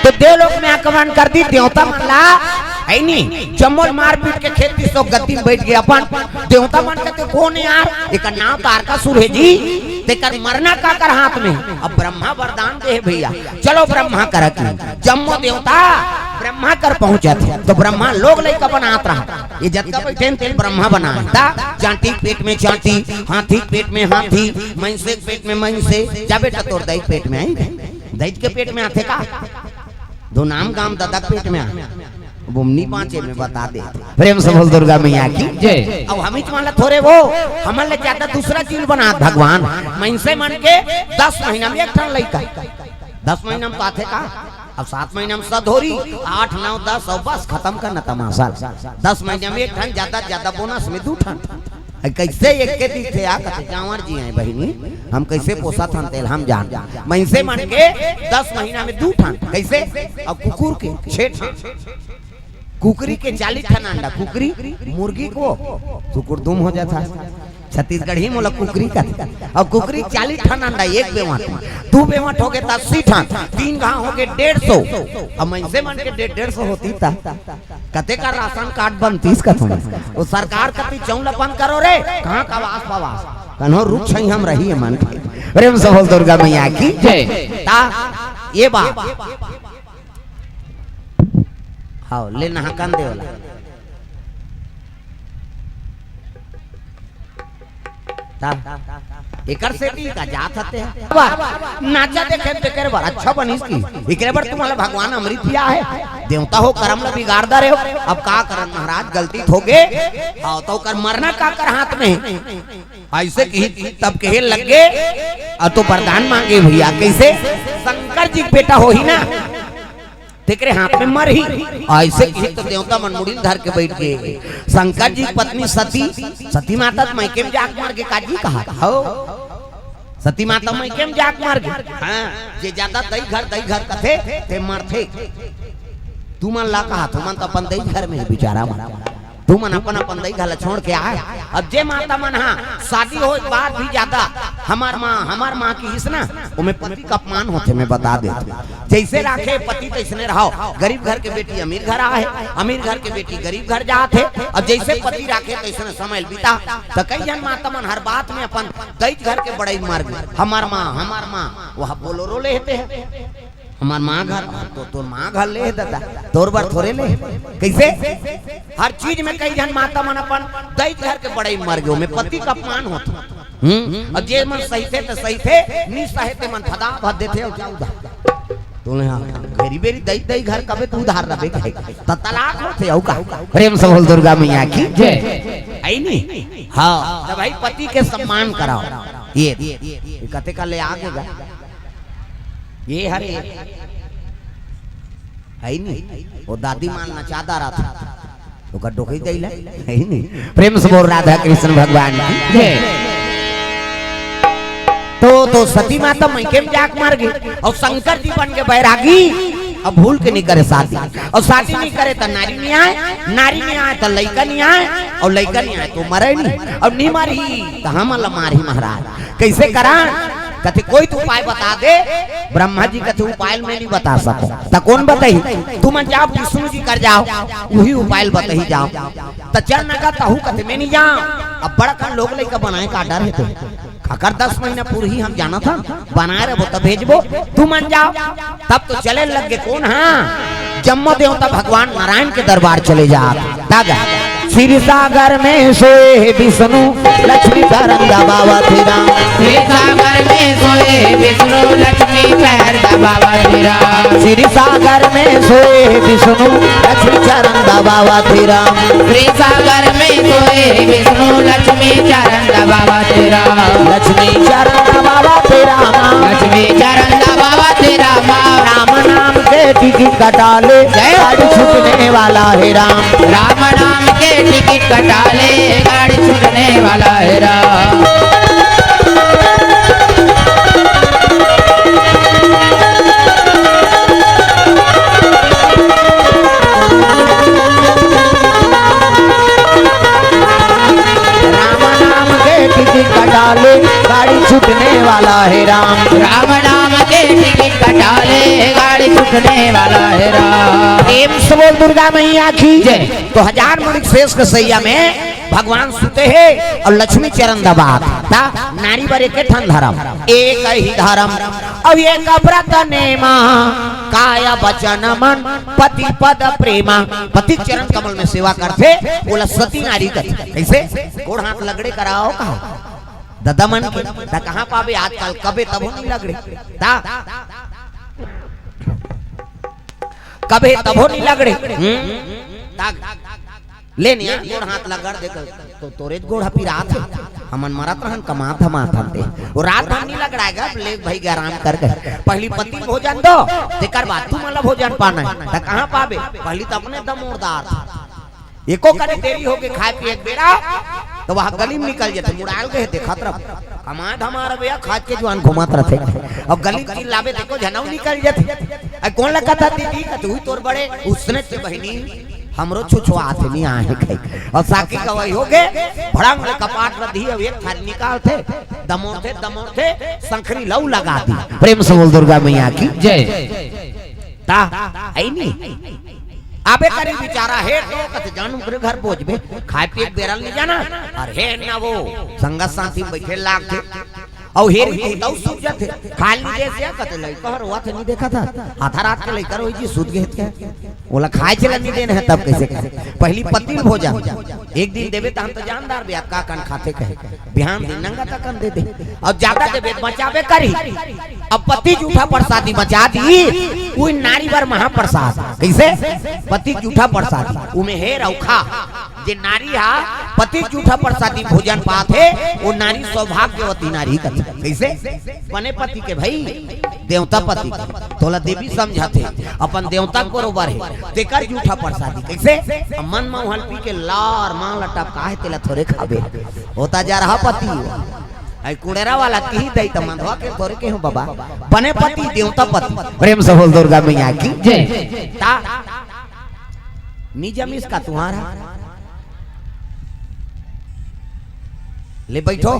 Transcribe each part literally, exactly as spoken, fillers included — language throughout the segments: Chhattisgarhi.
तो देवलोक में आक्रमण कर दी, देवता मन ला, है नी, जम्मो ल मार पीट के खेत दिस, गद्दी में बैठ गे अपन। देवता मन कहते, "कौन है यार? एकर नाम तारकासुर है जी, तेकर मरना काकर हाथ में।" अब ब्रह्मा वरदान दे हे भैया, चलो ब्रह्मा करा की। जम्मो देवता ब्रह्मा कर पहुंचत हे, तो ब्रह्मा लोग लइका बनात रहा, ये जतका बैठे तेल ब्रह्मा बनाए। ता चांटी के पेट में चांटी, हाथी के पेट में हाथी, मइनसे के पेट में मइनसे। जा बेटा, तोर दाई के पेट में आई, दाई के पेट में आथे का? दो नाम गाम ददा के पेट में आ, वो नी बाँचे, मैं बता दे। प्रेम से बोल दुर्गा मैया की जय। अब हमीच मन ला थोरे वो, हमन ले ज्यादा दूसरा चीज बनात भगवान। मइनसे मन के दस महीना में एक ठन लइका, दस महीना में तो आथे का? अब सात महीना में सधोरी, आठ, नौ, दस, और बस खत्म करना तमाशा। दस महीना में एक ठन, ज्यादा ज्यादा बोनस में दू ठन। अरे कैसे एक के दिखे आ, कहते, "जांवर जी आए बहिनी, हम कैसे पोसत हन तेल हम जान।" मइनसे मन के दस महीना में दू ठन, कैसे? अब कुकुर के छह ठन, कुकरी के चालीस ठन अंडा, कुकरी, मुर्गी को सुकुर दुम हो जाता। छत्तीसगढ़ी मोला कुकरी का, और कुकरी चालीस ठन अंडा एक बेवट में, दू बेवट हो गए त अस्सी ठन, तीन घाव हो गए डेढ़ सौ। अब मइनसे मन के डेढ़, डेढ़ सौ होती त कते का राशन कार्ड बनतीस कथों। वो सरकार कति चौं ला बंद करो रे, कहाँ का वास पवास? कन्हो रुख छाई हम रही है मन के। प्रेम से बोल दुर्गा मैया की जय। ता ये बात। हाँ, ले नहाकन दे वाला। ता, एकर सेती का जात हते। बर, नाचा देखे तेकर बर अच्छा बनिस की। एकरे बर तुम्हारा भगवान अमृत पिया है। देवता हो, करम ला बिगाड़ दा रहे हो। अब का करन महाराज, गलती हो गे। हाँ, तो कर मरना काकर हाथ में। ऐसे कही तब कहे लग गे, और तो वरदान मांगे भैया, कैसे? शंकर जी के बेटा हो ही ना। तेकरे हाथ में मरही। ऐसे कही तो देवता मन मुड़ी ल धर के बैठ गे। शंकर जी की पत्नी सती, सती माता तो मइके में जाके मर गे, काजी कहा हो? सती माता मइके में जाके मर गे। हाँ, जे ज्यादा दई घर, दई घर कथे, ते मरथे। तुमन ला कहा, तुमन तो अपन दई घर में ही बिचारा मन। तुमन अपन अपन दई घर ला छोड़ के आए। अब जे माता मन हा शादी होए के बाद भी ज्यादा हमार माँ, हमार माँ किहिस ना, ओमे पति का अपमान होथे, मैं बता देथों। जैसे राखे पति तैसने रहो, गरीब घर के बेटी अमीर घर आहे, अमीर घर के बेटी गरीब घर जात हे। अब जैसे पति राखे तैसने समय बिता, त कई झन माता मन हर बात में अपन दई घर के बड़ाई मार गे, हमार माँ, हमार माँ, वह बोलोरो लेहते हैं। हमार माँ घर, तो तोर माँ घर ले हे दादा, तोर बर थोरे ले हे। कैसे? हर चीज में कई झन माता मन अपन दई घर के बड़ाई मार गे, ओमे पति का अपमान होथे। हम्म, अब जे मन सहिथे त सहिथे, नी सहे ते मन फदा भद देथे, अउ जा उधार। तूने हाँ, घेरी बेरी दई, दई घर कबे तू उधार रबे कहे, त तलाक होथे, अउ का? प्रेम से बोल दुर्गा मैया की जय। आई नी? हाँ, त भाई पति के सम्मान कराओ। ये, ये कते का ले आगे गा? ये हरे, है नी? वो दादी माँ नचादा रहा था, ओकर डोकरी दई ला, है नी? प्रेम से बोल राधा कृष्ण भगवान की जय। तो, तो सती माता मइके में जाके मर गे, और शंकर जी बन के बैरागी, अब भूल के नी करे शादी, और शादी नी करे त नारी नी आए, नारी नी आए त लइका नी आए, और लइका नी आए तो मरे नी, और नी मरही त हमन ला मारही महाराज। कैसे करा? कथे कोई तो उपाय बता दे। ब्रह्मा जी कथे उपाय मैं नी बता सकूं। त कौन बताही? तुमन जाओ विष्णु जी कर जाओ, उही उपाय बताही जाओ। त चल नगा तहू कथे मैं नी जाओ। अब बड़का लोग लइका बनाए का डर हे तो। अगर दस महीना पूरी हम जानत हन, बनाए रहबो त भेजबो, तुमन जाओ। तब तो चले लग गे कौन? हाँ, जम्मो देवता भगवान नारायण के दरबार चले जात। दादा, क्षीर सागर में सोए विष्णु, लक्ष्मी चरण दबावत हे राम। क्षीर सागर में सोए विष्णु, लक्ष्मी चरण दबावत हे राम। क्षीर सागर में सोए विष्णु, लक्ष्मी चरण दबावत हे राम। क्षीर सागर में सोए विष्णु, लक्ष्मी चरण दबावत हे राम। लक्ष्मी चरण दबावत हे राम। लक्ष्मी चरण दबावत हे राम। राम नाम के टिकट कटा ले, जय हो। गाड़ी छूटने वाला हे राम। राम नाम के टिकट कटा ले, गाड़ी छूटने वाला हे राम। राम नाम के टिकट कटा ले, गाड़ी छूटने वाला हे राम। राम नाम के टिकट कटा ले, गाड़ी रुकने वाला है राम। प्रेम से बोल दुर्गा मैया की जय। तो हजार मुड़ी के शेष के सैया में भगवान सुते हे अउ लक्ष्मी चरण दबात। ता नारी बर एक ठन धरम, एक ही धरम, अउ एक व्रत नेमा, काय वचन मन पति पद प्रेमा। पति चरण कमल में सेवा करथे, ओला सती नारी कथे। कइसे? गोड़ हाथ लगड़े कराओ कहा ददा मन के, ता कहाँ पाबे आजकल, कबे तभो नइ लगड़े। ता कबे तभो नइ लगड़े। हम्म? ता ले निया, गोड़ हाथ लगड़ दे कर, तो तोरे गोड़ ह पिरात हे। हमन मरत रहन, कमात धमात हन ते। वो रात भर नइ लगड़ाएगा, ले भाई के आराम कर गए। पहली पति भोजन दो, तेकर बाद तू मला भोजन पाना है। ता कहाँ पाबे? पहली तो अपने दमोरदार था। एको कनी देरी होगे खाए पिए के बेरा, तो वह गली में निकल जाथे, मुड़ाल गए देखत रह। कमाए धमार भैया खाए के जुआन घुमत रहथे। अब गली में चिल्लाबे देखो झनऊ निकल जाथे। अरे कौन लगा था दीदी का, तू ही तोर बड़े उसने से बहिनी, हमरो छुछुआथे नइ आहे खाई। अउ साकी गवाही होगे, भड़ंग ले कपाट रधी, अउ एक थारी निकालथे, दमोरथे, दमोरथे, संखरी लऊ लगा दी। प्रेम से बोल दुर्गा मैया की जय। ता, है नी? आबे करी बिचारा हे, तो कथे जान ओकरे घर बोझबे, खाए पिए के बेरा ल नइ जाना, अउ हे ना वो, संगत साथी में बइठे लागथे, अउ हेर ही तउ सूत जाथे, खाल नइ दे से कथे लइका हर रोवत हे नइ देखा था, आधा रात के लइका रोई जी सूत गए थे, ओला खाए चला नइ देन हे तब कइसे खाए? पहली पति ल भोजन, एक दिन देबे त हम तो जानदार बे, अब का कन खाथे कहे, बिहान दिन नंगा तकन दे दे, अउ जादा देबे त बचाबे करी। अब पति जूठा प्रसादी बचा दी, उही नारी बर महाप्रसाद। कइसे? पति जूठा प्रसादी, उमे हे रउखा, जे नारी हा पति जूठा प्रसादी भोजन पाथे, वो नारी सौभाग्यवती नारी कथे। कइसे? बने पति के भाई, देवता पति के, तोला देवी समझथे, अपन देवता के बरोबर हे, तेकर जूठा प्रसादी। कइसे? अब मन म हल्पी के लार मां लटपका हे, तेला थोरे खाबे, होता जा रहा पति। आई कुड़ेरा वाला किही दई त मंधवा के तोरे के हो बाबा। बने पति, देवता पति। प्रेम से बोल दुर्गा मैया की जय। ता, निजम इसका तुम्हारा। ले बैठो,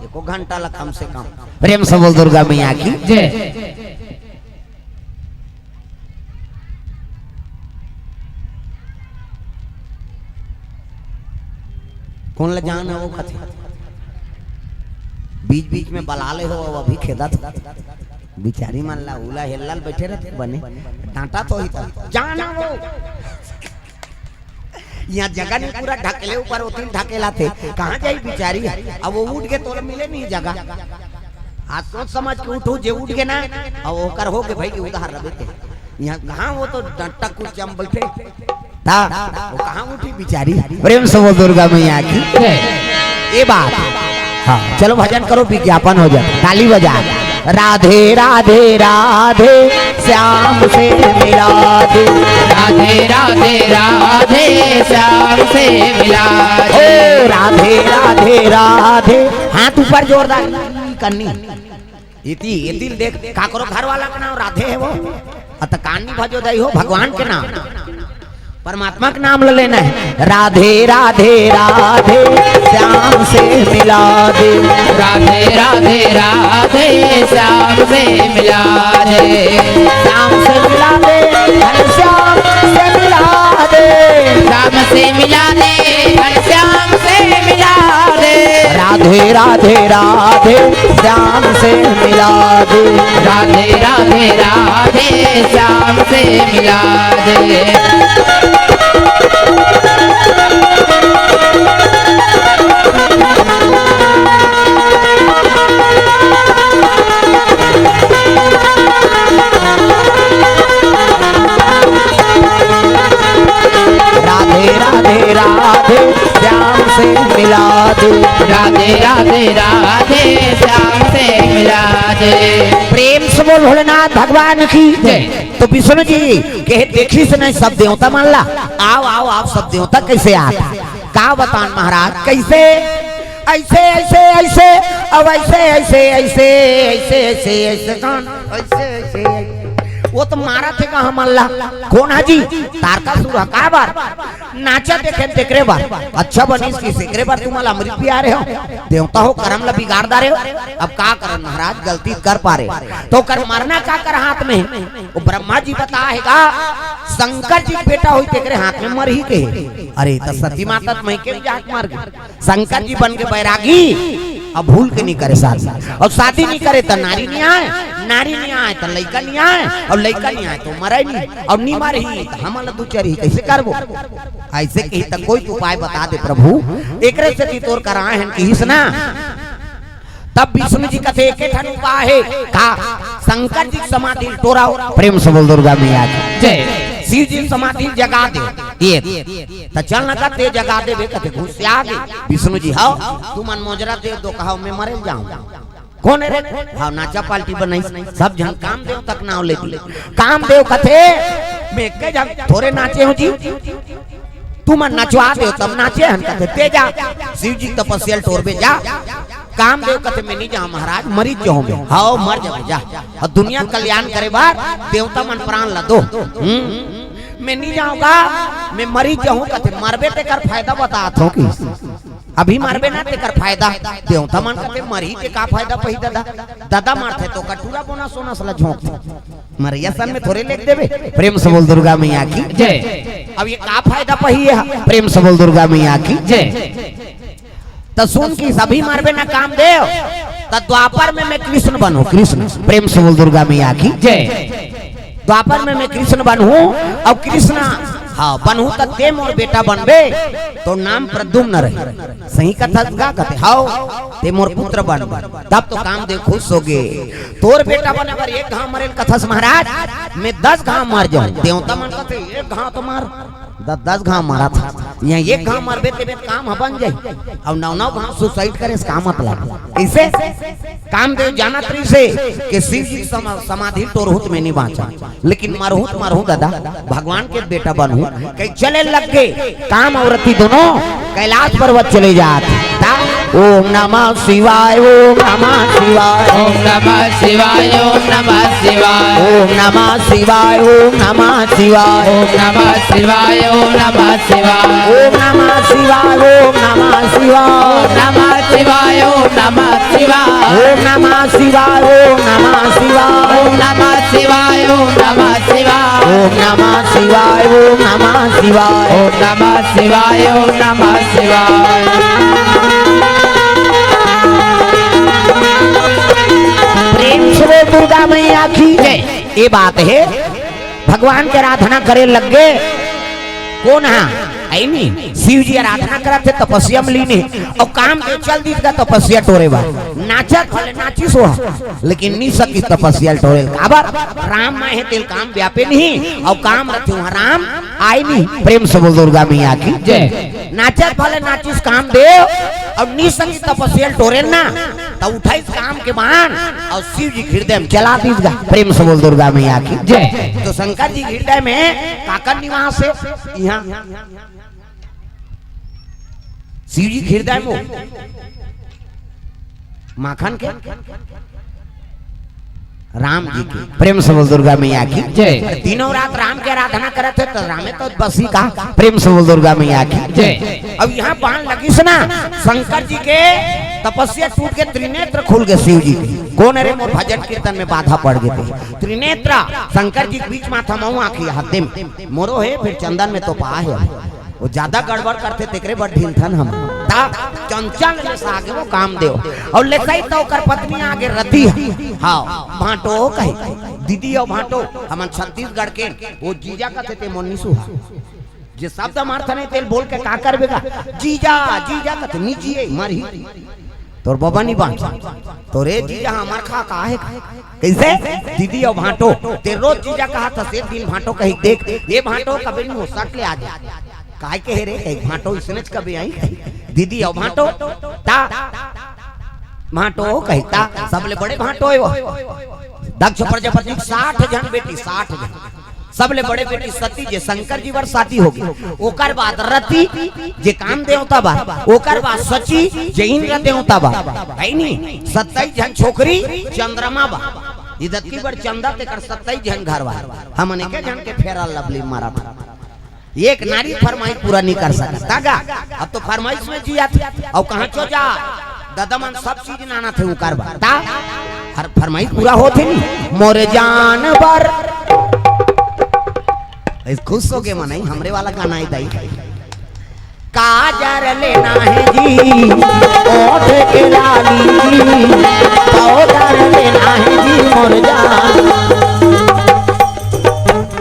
एको घंटा ला कम से कम। प्रेम से बोल दुर्गा मैया की जय। कोन ल जान हे वो कथे? बीच-बीच में बला ले हो, वो अभी खेदत हो। बिचारी मन ला उला हेल्ला ल बैठे रहते बने। डांटा तो ही था। जान हे वो। इहाँ जगह नइ पूरा ढकेले ऊपर ओती ल ढकेलाथे। कहाँ जाही बिचारी? अब वो उठ के तोला मिले नइ जगह। आज सोच समझ के उठो, जे उठ के ना, अब ओकर हो के भाई के उधार रबे ते। इहाँ कहाँ वो तो डंटा कुर्सिया में बैठे। ता, वो कहाँ उठी बिचारी? प्रेम से बोल दुर्गा मैया की। ये बात। हाँ, चलो भजन करो, विज्ञापन हो जाए। ताली बजा। राधे राधे राधे, श्याम से मिला दे। राधे राधे राधे, श्याम से मिला दे। ओ राधे राधे राधे। हाथ ऊपर जोरदार करनी। इति, इति देख, काकरो घर वाला का नाम राधे हे वो। अत कान नइ भजो दई हो, भगवान के नाम, परमात्मा के नाम ल लेना हे। राधे राधे राधे, श्याम से मिला दे। राधे राधे राधे, श्याम से मिला दे। श्याम से मिला दे, घनश्याम से मिला दे। श्याम से मिला दे, घनश्याम से मिला दे। राधे राधे राधे, श्याम से मिला दे। राधे राधे राधे, श्याम से मिला दे। राधे राधे राधे, श्याम से मिला दे। राधे राधे राधे, श्याम से मिला दे। प्रेम से बोल भोलेनाथ भगवान की जय। तो विष्णु जी कहे, देखिस नहीं सब देवता मन ला, आओ, आओ, आओ, सब देवता कइसे आत हे? का बतान महाराज, कइसे? अइसे, अइसे, अइसे, अब अइसे, अइसे, अइसे, अइसे, अइसे, अइसे, कौन? अइसे, अइसे, अइसे। वो तो मारत हे का हमन ला? कोन हा जी? तारकासुर हा, का बार? नाचा देखे तेकरे बर अच्छा बनिस कि तेकरे बर तुमन ला अमृत पिया रहे हो। देवता हो, करम ला बिगाड़ डारे हो। अब का करन महाराज, गलती कर पारे। तो ओकर मरना काकर हाथ में हे? वो ब्रह्मा जी बताए हे गा, शंकर जी के बेटा होई तेकरे हाथ में मरही के हे। अरे त सती माता त मइके जात मर गे। शंकर जी बन के बैरागी, अब भूल के नहीं करे शादी। अउ शादी नहीं करे त नारी नहीं आए, नारी नहीं आए त लइका नहीं आए, अउ लइका नहीं आए त मरे नहीं, अउ नहीं मरही त हमन ला दुचरही, कइसे करबो? अइसे कही त कोई तो उपाय बता दे प्रभु। एकरे सेती तोर करा आए हन किहिस ना। तब विष्णु जी कथे, एके ठन उपाय हे का? शंकर जी के समाधि ल टोराव। प्रेम से बोल दुर्गा मैया की जय। शिव जी के समाधि ल जगा दे। ये त चल न कथे जगा देबे, कथे घुसिया गे। विष्णु जी, हव, तुमन मोजरा देव दो कहाव, मैं मरे जाऊं। कोन हे रे? हव, नाचा पार्टी बनाइस, सब झन कामदेव तक नाव ले दी। कामदेव कथे, मैं एके झन थोरे नाचे हूं जी, तुमन नचवा देव तब नाचे हन। कथे ते जा, शिव जी तपस्या ल टोरबे जा। कामदेव कथे, मैं नहीं जाऊं महाराज, मरी जाऊं मैं। हव, मर जाबे जा। अउ दुनिया कल्याण करे बर देवता मन प्राण ला दो। हम्म, मैं नहीं जाऊंगा, मैं मरी जाऊं। कथे मरबे तेकर फायदा बतात हूं कि अभी मरबे ना तेकर फायदा। देवता मन कथे मरही ते का फायदा पही ददा? ददा मरथे त कटोरा बोना सोना सला झोंकथे। मरइया सन में थोरे लेग देबे। प्रेम से बोल दुर्गा मैया की जय। अब ये का फायदा पही हे? प्रेम से बोल दुर्गा मैया की जय। त सुन कि अभी मरबे ना कामदेव, त द्वापर में मैं कृष्ण बनहूं, कृष्ण। प्रेम से बोल दुर्गा मैया की जय। द्वापर में मैं कृष्ण बनहूं, अउ कृष्ण, हव, बनहूं त ते मोर बेटा बनबे, तोर नाम प्रद्युम्न रही। सही कथस गा? कथे हव, ते मोर पुत्र बनबे। तब तो कामदेव खुश हो गे। तोर बेटा बने बर एक घांव मरे ल कथस महाराज, मैं दस घांव मर जाऊं। देवता मन कथे एक घांव तो मर, दस दस घांव मरत हे, इहां एक घांव मरबे तेबे काम ह बन जाही। अउ नौ नौ घांव suicide करे से का मतलब? अइसे कामदेव जानत रहिस हे कि शिव जी समा-, समाधि टोरहूं त मैं नहीं बांचंव, लेकिन मरहूं त मरहूं ददा, भगवान के बेटा बनहूं। कहि चले लग गे काम अउ रति दोनों कैलाश पर्वत चले जात। ता ओम नमः शिवाय, ओम नमः शिवाय। ओम नमः शिवाय, ओम नमः शिवाय। ओम नमः शिवाय, ओम नमः शिवाय। ओम नमः शिवाय, ओम नमः शिवाय। ओम नमः शिवाय, ओम नमः शिवाय। ओम नमः शिवाय, ओम नमः शिवाय। ओम नमः शिवाय, ओम नमः शिवाय। ओम नमः शिवाय, ओम नमः शिवाय। ओम नमः शिवाय, ओम नमः शिवाय। ओम नमः शिवाय, ओम नमः शिवाय। प्रेम से बोल दुर्गा मैया की जय। ये बात हे, भगवान के आराधना करे लग गे। कोन हा? अइ नी, शिव जी आराधना करत हे, तपस्या में लीन हे, अउ कामदेव चल दिस गा तपस्या टोरे बर। नाचत भले नाचिस ओ हा, लेकिन नी सकिस तपस्या ल टोरे ल। काबर? राम माय हे तेल काम व्यापे नहीं, अउ काम रथे उहां राम आय नहीं। प्रेम से बोल दुर्गा मैया की जय। नाचत भले नाचिस कामदेव, अउ नी सकिस तपस्या ल टोरे ल ना, त उठाइस काम के बाण अउ शिव जी के हृदय में चला दिस गा। प्रेम से बोल दुर्गा मैया की जय। तो शंकर जी के हृदय में काकर निवास हे? इहां शिव जी के हृदय में माखन के राम जी के। प्रेम से बोल दुर्गा मैया की जय। तीनों रात राम के आराधना करत हे त रामे तो बसी का। प्रेम से बोल दुर्गा मैया की जय। अब इहां बाण लगिस ना, शंकर जी के तपस्या टूट के त्रिनेत्र खुल गे शिव जी के। कोन रे मोर भजन कीर्तन में बाधा पड़ गे ते? त्रिनेत्र शंकर जी के बीच माथा मऊ आंखी हाथे में मोरो हे, फिर चंदन में तो पा हे। वो ज्यादा गड़बड़ करथे, तेकरे बर ढीलथन हम। ता चंचल ले सागे वो कामदेव। अउ लेसई त ओकर पत्नी आगे रति ह। हव, भांटो कही, दीदी अउ भांटो, हमन छत्तीसगढ़ के, वो जीजा कथे ते मोर नी सुहा। जे शब्द मारथन तेल बोल के का करबे गा? जीजा, जीजा कथे, नी जिए, मरही। तोर बबा नी बांच। तोरे जीजा हमर खा का हे? कइसे? दीदी अउ भांटो। ते रोज जीजा कहत हस, एक दिन भांटो कही, देख, ये भांटो कबे नी हो, सट ले आ जा। काय कहे रे? कही, भांटो इसने च कबे आही? दीदी अउ भांटो, ता, भांटो कही, ता, सबले बड़े भांटो हे वो। दक्ष प्रजापति साठ झन बेटी, साठ झन। सबले बड़े बेटी सती, जे शंकर जी बर शादी हो गे। ओकर बाद रति, जे काम देवता बर। ओकर बाद शची, जे इंद्र देवता बर। हे नी? सत्ताईस झन छोकरी, चंद्रमा बर। इदतकी बर चंदा तेकर सत्ताईस झन घर बर। हमन एके झन के फेरा लवली मारत। एक नारी फरमाइश पूरा नहीं कर सकत। तागा, अब तो फरमाइश में जिया थे। अउ कहाँ चो जा? ददा मन सब चीज नाना थे उकर बर। ता? हर फरमाइश पूरा होथे नहीं। मोरे जान बर। इस खुश हो के मनई, हमरे वाला गाना है दाई। काजर लेना है जी, ओठ के लाली जी, पाउडर लेना है जी, मोर जान।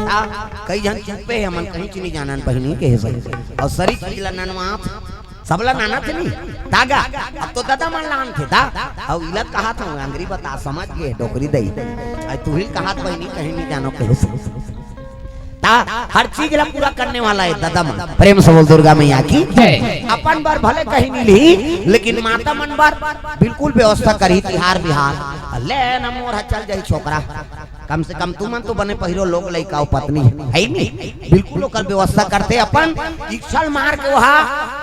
आ, कई झन चुप्पे हे, हमन कहीं चीनी जानन पहिनी के हे भाई। अउ सरी चीज ला ननवात, सबला नाना थे नहीं। तागा, अब तो ददा मन लान थे दा। अउ इलत कहा था, अंगरी बता, समझ गए, डोकरी दई। आई तू ही कहा था, नहीं, कहीं नहीं जानो के हे। ता हर चीज ला पूरा करने वाला है ददा मन। प्रेम से बोल दुर्गा मैया की। जय। अपन बर भले कहीं नहीं ली, लेकिन माता मन बर बिल्कुल व्यवस्था करी, तिहार बिहार। ले न मोर ह चल जाई छोकरा, कम से कम तुमन तो बने पहिरो, लोग लइका अउ पत्नी है ही नहीं, बिल्कुल ओकर व्यवस्था करथे, अपन इच्छा मार के वहा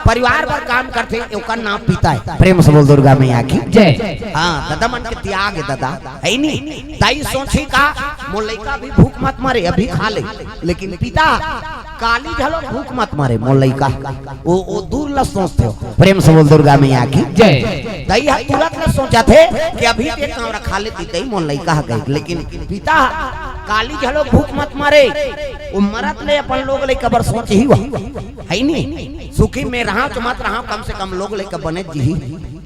परिवार बर काम करथे, ओकर नाम पिता है। प्रेम से बोल दुर्गा मैया की। जय। हाँ, ददा मन के त्याग है ददा, है ही नहीं। दाई सोची का, मोर लइका भी भूख मत मरे, अभी खा ले, लेकिन पिता काली घलो भूख मत मरे मोर लइका। वो, वो दूर ल सोचथे हो। प्रेम से बोल दुर्गा मैया की। जय। दाई ह तुरंत ल सोचथे कि अभी ते कांवरा खा लेती दाई, मोर लइका ह गई, लेकिन पिता ह काली घलो भूख मत मरे, वो मरत ले अपन लोग लइका बर सोच ही हुआ। है ही नहीं, सुखी में रहा तो मत रहा, कम से कम लोग लइका बने जी।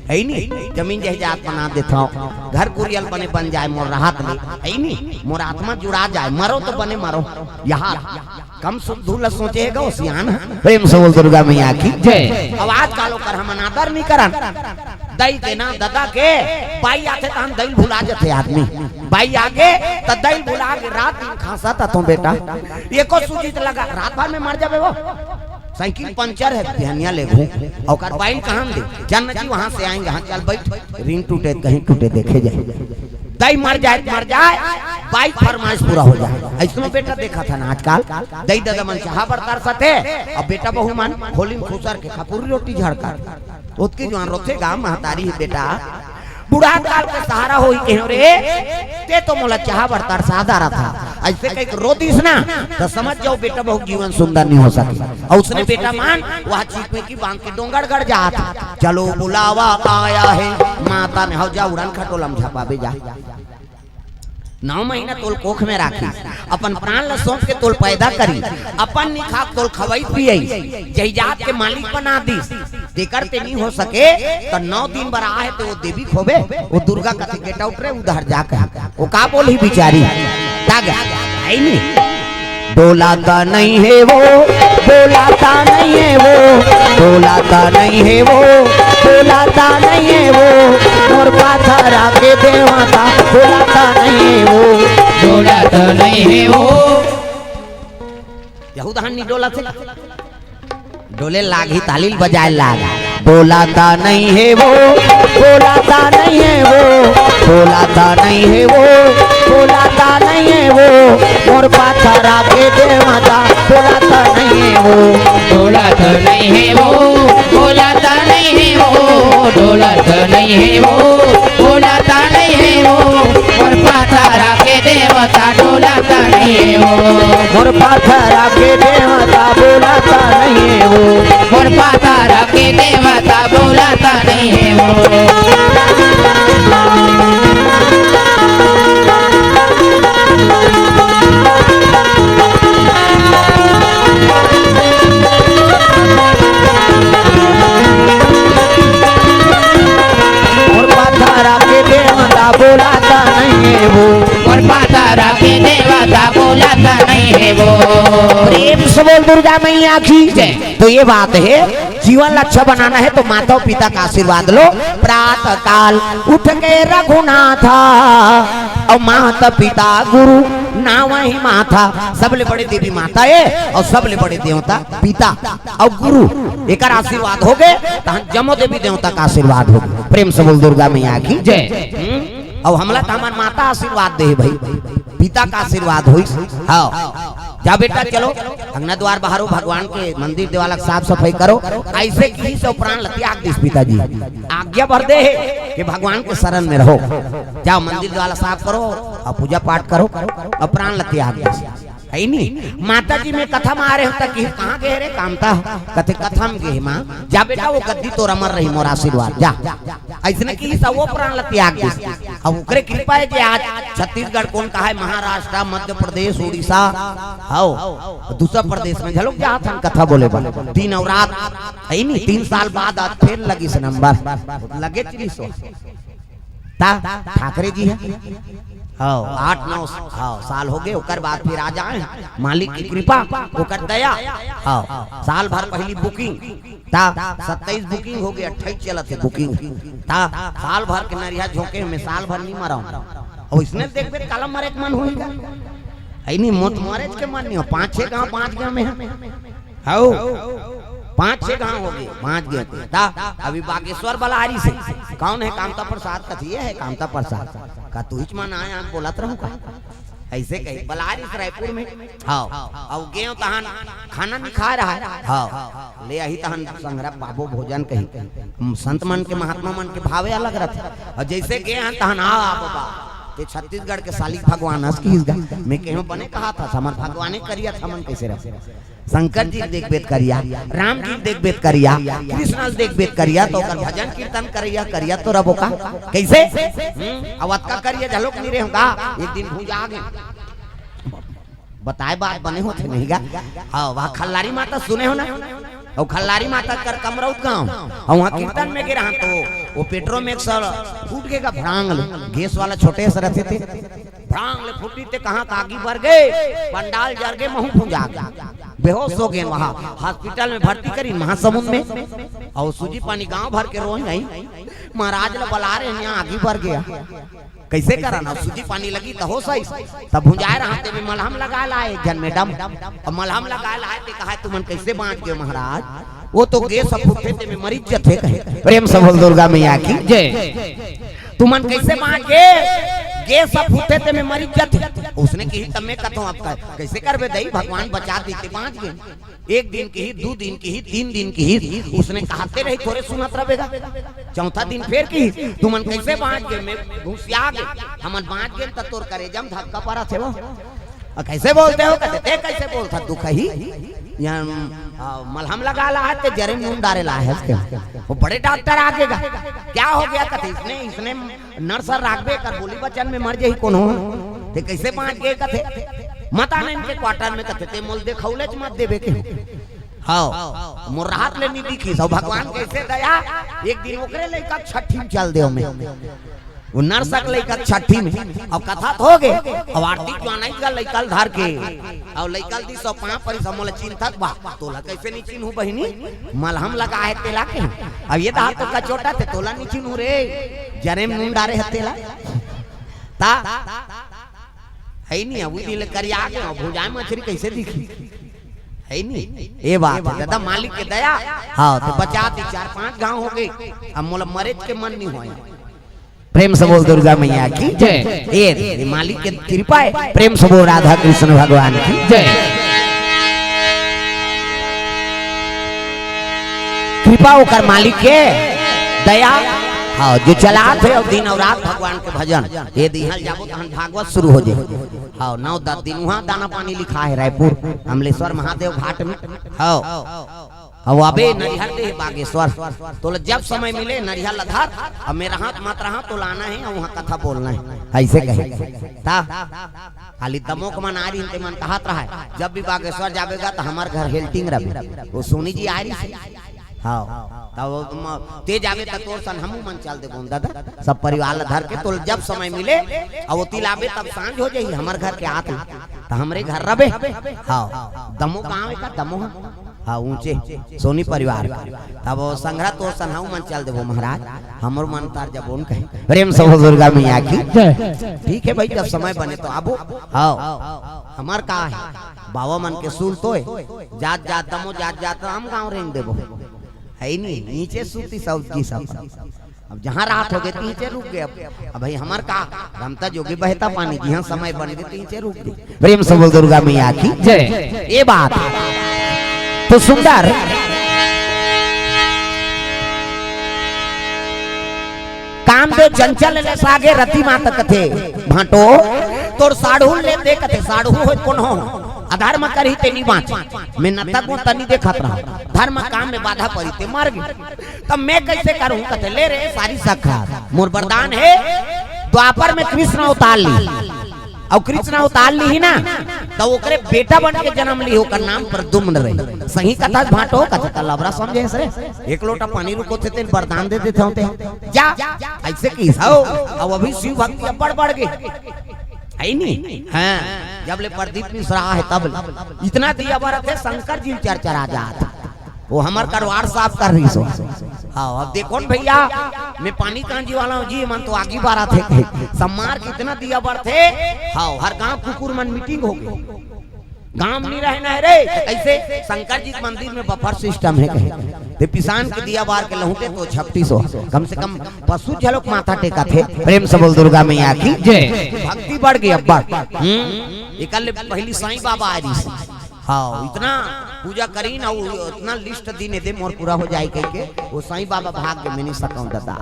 है ही नहीं, जमीन जायदाद बना देथव, घर कुरियल बने बन जाए मोर राहत ले। है ही नहीं, मोर आत्मा जुड़ा जाए, मरो तो बने मरो। यहाँ कम सुख दूर ल सोचे हे गो सियान। प्रेम से बोल दुर्गा मैया की। जय। अब आजकल ओकर हमन आदर नहीं करन। दाई के ना, ददा के, बाई आथे तहन दाई ल भुला जथे आदमी। बाई आगे त दाई ल भुला के रात दिन खांसत हथों बेटा। एको सूझी त लगा, रात भर में मर जाबे वो। साइकिल पंचर है, बिहनिया ले घूम। ओकर बाई ल कहाँ दे? चल न जी, वहां से आएंगे। हाँ, चल बैठ। रिंग टूटे, कहीं टूटे, देखे जाए। दाई मर जाए, मर जाए, बाई फरमाइश पूरा हो जाए। ऐसनो बेटा देखा था ना आजकल, दाई ददा मन चाहा बर तरसत हे, अब बेटा बहू मन होली में खुसर के खपुरी रोटी झड़का। ओतकी जुआन रोथे गा महतारी ही बेटा, बुढ़ा काल के सहारा होई कहो रे, ते तो मोला चाहा बर तरसा डारत हा। ऐसे कह के रो दिस ना, तो समझ जाओ बेटा बहू जीवन सुंदर नहीं हो सके। अउ उसने बेटा मन वह चीज में की बांध के डोंगरगढ़ जात। चलो बुलावा आया है, माता ने, हव जा उड़न खटोला म झपाबे जा। नौ महीना तोल कोख में राखी, अपन प्राण ल सौंप के तोल पैदा करी, अपन निखाक तोल खवई पियई, जइजात के मालिक बना दिस। तेकर ते नहीं हो सके, त नौ दिन बर आहे ते वो देवी खोबे, वो दुर्गा कथे, "Get out रे, उधर जा," कहे। वो का बोलही बिचारी? तागा, है नहीं। डोलाता नहीं है वो, बोलाता नहीं है वो, डोलाता नहीं है वो, बोलाता नहीं है वो, मोर पाथरा के देवता, बोलाता नहीं है वो। डोलाता नहीं है वो। यहू दहन नहीं डोला थे। डोले लाग ही ताली ल बजाए लाग। बोलाता नहीं है वो, बोलाता नहीं है वो, बोलाता नहीं है वो, बोलाता नहीं है वो, मोर पाथरा के देवता, बोलाता नहीं है वो। डोलाता नहीं है वो, बोलाता नहीं है वो, डोलाता नहीं है वो, बोलाता नहीं है वो, मोर पाथरा के देवता, डोलाता नहीं है वो। मोर पाथरा के देवता, बोलाता नहीं है वो। मोर पाथरा के देवता, बोलाता नहीं है वो। मोर पाथरा के देवता, बोलाता नहीं है वो। मोर पाथरा के देवता, बोलाता नहीं है वो। प्रेम से बोल दुर्गा मैया की। जय। तो ये बात है, जीवन ला अच्छा बनाना है तो माता और पिता का आशीर्वाद लो। प्रातः काल उठ के रघुनाथा, अउ माता पिता गुरु नावहि माथा। सबले बड़े देवी माता है अउ सबले बड़े देवता पिता अउ गुरु। एकर आशीर्वाद होगे, तहन जम्मो देवी देवता का आशीर्वाद होगे। प्रेम से बोल दुर्गा मैया की। जय। हम्म? अउ हमला त हमर माता आशीर्वाद दे हे भाई, पिता का आशीर्वाद होइस। हाँ, जा बेटा, चलो अंगना द्वार बहारो, भगवान के मंदिर देवाला के साफ सफाई करो। ऐसे किहिस अउ प्राण ल त्याग दिस पिताजी। आज्ञा भर दे हे कि भगवान के शरण में रहो, जाओ मंदिर देवाला साफ करो अउ पूजा पाठ करो, अउ प्राण ल त्याग दिस। है नी? माता जी मैं कथा म आ रहे हो, त किहिस कहाँ गे रे कामता? कथे कथा म गे हे माँ। जा बेटा, वो गद्दी तोर अमर रही, मोर आशीर्वाद, जा। अइसने किहिस, वो प्राण ल त्याग दिस। अब ओकरे कृपा हे जे आज छत्तीसगढ़ कोन कहाय, महाराष्ट्र, मध्य प्रदेश, उड़ीसा, हव, दूसर प्रदेश में घलोक जात हन कथा बोले बर, दिन अउ रात, है नी? तीन साल बाद आज फेर लगिस नंबर, लगे तीस हो। ता ठाकरे जी हे, हव, आठ नौ, हव, साल हो गे, ओकर बाद फिर आ जाए, मालिक की कृपा, ओकर दया, हव, साल भर पहिली booking, ता सत्ताईस booking हो गे, अट्ठाईस चलत हे booking, ता साल भर के नरिहा झोंके में साल भर नहीं मराव। अउ इसने देखबे त काला मरे के मन होही गा? है नी, मोर त मरे के मन नहीं हो, पाँच छह गांव बांच गे में। हव, पाँच छह गांव हो गे, बांच गे ते। ता अभी बागेश्वर बलारिस हे, कौन हे कामता प्रसाद? कथे ये हे कामता प्रसाद। का तुहिच मन आय, हम बोलत रहूं का? अइसे कही बलारिस रायपुर में। हव, अउ गेंव तहन खाना नहीं खाय रहय। हव, ले आही तहन संघरा पाबो भोजन कही। हम संत मन के, महात्मा मन के भावे अलग रथे। अउ जइसे गे हन तहन आ, आ बाबा, ते छत्तीसगढ़ के साली भगवान हस किहिस गा। मैं कहेंव बने कहाथस, हमर भगवाने करिया, हमन कइसे रह? शंकर जी ल देखबे त करिया, राम जी ल देखबे त करिया, कृष्ण ल देखबे त करिया, त ओकर भजन कीर्तन करइया करिया तो रबो का? कइसे? हम्म? अउ अतका करिया घलोक नहीं रहेंव गा, एक दिन भुंजा गे। बताय बात बने होथे नहीं गा। हव, वहाँ खल्लारी माता सुने हो ना? अउ खल्लारी माता कर कमरौत गांव, अउ वहाँ कीर्तन में गे रहन तो वो पेट्रोल में एक सौ फूट गे गा, भड़ांग ले, गैस वाला छोटे से रथे ते, भड़ांग ले फूटी ते कहाँ का आगी बर गे, पंडाल जर गे, महूं भुंजा गे, बेहोश हो गे। वहाँ हॉस्पिटल में भर्ती करिन महासमुंद में, अउ सूजी पानी गांव भर के रोए आई, महाराज ल बला रहे हैं, यहाँ आगी बर गे। कइसे करन? अउ सूजी पानी लगी त होस आइस, तब भुंजाय रहन ते में मलहम लगाय लाय एक झन मैडम, अउ मलहम लगाय लाय ते कहाय, तुमन कइसे बांच गे महाराज? वो तो गैस फूटथे ते में मरिच जथे कहे। प्रेम से बोल दुर्गा मैया की जय। तुमन कइसे बांच गे? गैस फूटथे ते में मरिच जथे। उसने किहिस त मैं कथंव, अब कइसे करबे दई, भगवान बचा दिस ते बांच गे। एक दिन किहिस, दू दिन किहिस, तीन दिन किहिस, उसने कहते रही, थोरे सुनत रबे गा। चौथा दिन फेर किहिस, तुमन कइसे बांच गे? मैं घुसिया गे, हमन बांच गे त तोर करेजा म धक्का परत हे वो। अउ कइसे बोलते हो? कथे, ते कइसे बोलथस दुखही? यहाँ, आ, मलहम लगाय लाय हस ते जरे नून डारे लाय हस के। वो बड़े डॉक्टर आ गे गा। क्या हो गया? कथे, इसने, इसने नर्स हर राखबे कर बोली बचन में मर जाही कोनो। ते कइसे बांच गे कथे? मत आना इनके क्वार्टर में कथे, ते मोल देखउलेच मत देबे के। हव, मोर राहत ले नी दिखिस। अउ भगवान कइसे दया, एक दिन ओकरे लइका छट्ठी में चल देव में। वो नर्स के लइका छट्ठी में, अउ कथा त हो गे, अउ आरती ज्वानाई का लइका ल धर के, अउ लइका ल दिस अउ पाँव परिस, मोला चिन्हथस बा, तोला कइसे नी चिन्हूं बहिनी, मलहम लगाय हे तेला के। अब ये दहा तो कचोटा ते तोला नी चिन्हूं रे, जरे में नून डारे हे तेला। ता, है नी, अभी दिन ले करिया गे, अउ भुंजाय मछरी कइसे दिखही? है नी, ये बात हे, दादा मालिक के दया। हव, ते बचा दिस, चार पांच गांव हो गे, अब मोला मरेच के मन नी होय। प्रेम से बोल दुर्गा मैया की जय। ये, ये मालिक के कृपा हे। प्रेम से बोल राधा कृष्ण भगवान की जय। कृपा ओकर मालिक के दया। हव, जो चलात हे अउ दिन अउ रात भगवान के भजन। ये दिहल जाबो तहन भागवत शुरू हो जाही। हव, नौ दस दिन उहाँ दाना पानी लिखाय हे रायपुर अमलेश्वर महादेव घाट में। हव, अउ अबे नरिहर दे हे बागेश्वर, तोला जब समय मिले नरिहर ल धर, अउ मैं रहंव त मत रहंव, तोला आना हे अउ उहाँ कथा बोलना हे, अइसे कहे। ता खाली दमों के मन आय रहिन ते मन कहत रहय, जब भी बागेश्वर जाबे गा त हमर घर हेल्टिंग रबे। वो सोनी जी आय रहिस हे। हव, तब ते जाबे त तोर सन हमू मन चल देबो दादा, सब परिवार ल धर के। तोला जब समय मिले अउ ओती ल आबे, तब सांझ हो जाही, हमर घर के आत ले त हमरे घर रबे। हव, दमों गांव हे का? दमों, हव, ऊंचे सोनी परिवार। तब वो संघरा तोर सन हमू मन चल देबो महाराज, हमरो मन तर जबोन कहे। प्रेम से बोल दुर्गा मैया की जय। ठीक हे भाई, जब समय बने त आबो। हव, हमर का हे, बाबा मन के सूल तोय, जात जात दमों, जात जात राम गांव रेंग देबो। है नी, नीचे सूतिस सब की सब। अब जहाँ रात हो गे, नीचे रुक गे। अब, अब भाई हमर का, रमता जोगी बहता पानी, जिहाँ समय बन गे, नीचे रुक गे। प्रेम से बोल दुर्गा मैया की जय। ये बात तो सुंदर। कामदेव चंचल ले सागे रति मात कथे, भांटो तोर साढ़ू ले दे कथे, साढ़ू होय कोनो हो, अधर्म करही ते नी बाँच। मैं नतक वो तनी देखत रहा, धर्म काम में बाधा पड़ी ते मर गे। तब मैं कैसे करूँ कथे, ले रे सारी सखा, मोर वरदान हे, द्वापर में कृष्ण अवतार ली, अउ कृष्ण अवतार ली ही ना, तो ओकरे बेटा बन के जन्म ली, ओकर नाम प्रद्युम्न रही। सही कथा भाटो कथे, त लबरा समझे से एक लोटा पानी रुको थे, तेन वरदान दे देते होते। जा, ऐसे की हो, अब अभी शिव भक्ति अब बढ़ बढ़ गई। है नी? हाँ, जब ले प्रदीप मिश्रा हे तब ले। इतना दिया बरत हे, शंकर जी चरचरा जात। वो हमर करवार साफ कर रही सो। हाँ, अब देखो न भैया, मैं पानी कांजी वाला हूँ जी, मन तो आगी बारा थे। सम्मार कितना दिया बरत हे। हाँ, हर गांव कुकुर मन मीटिंग हो गई। गांव में नहीं रहना है रे, तो कैसे? शंकर जी के मंदिर में बफर सिस्टम है कहे। ते पिसान के दिया बार के लहुटे तो झपटी सो। कम से कम पशु झलोक माथा टेका थे। प्रेम से बोल दुर्गा मैया की जय। भक्ति बढ़ गई अब्बड़। हम्म, एकर ले पहली साईं बाबा आ रही। हाँ, इतना पूजा करी ना, वो इतना लिस्ट दीन दे मोर पूरा हो जाए कह के, वो साईं बाबा भाग के मिनी सकौं दादा।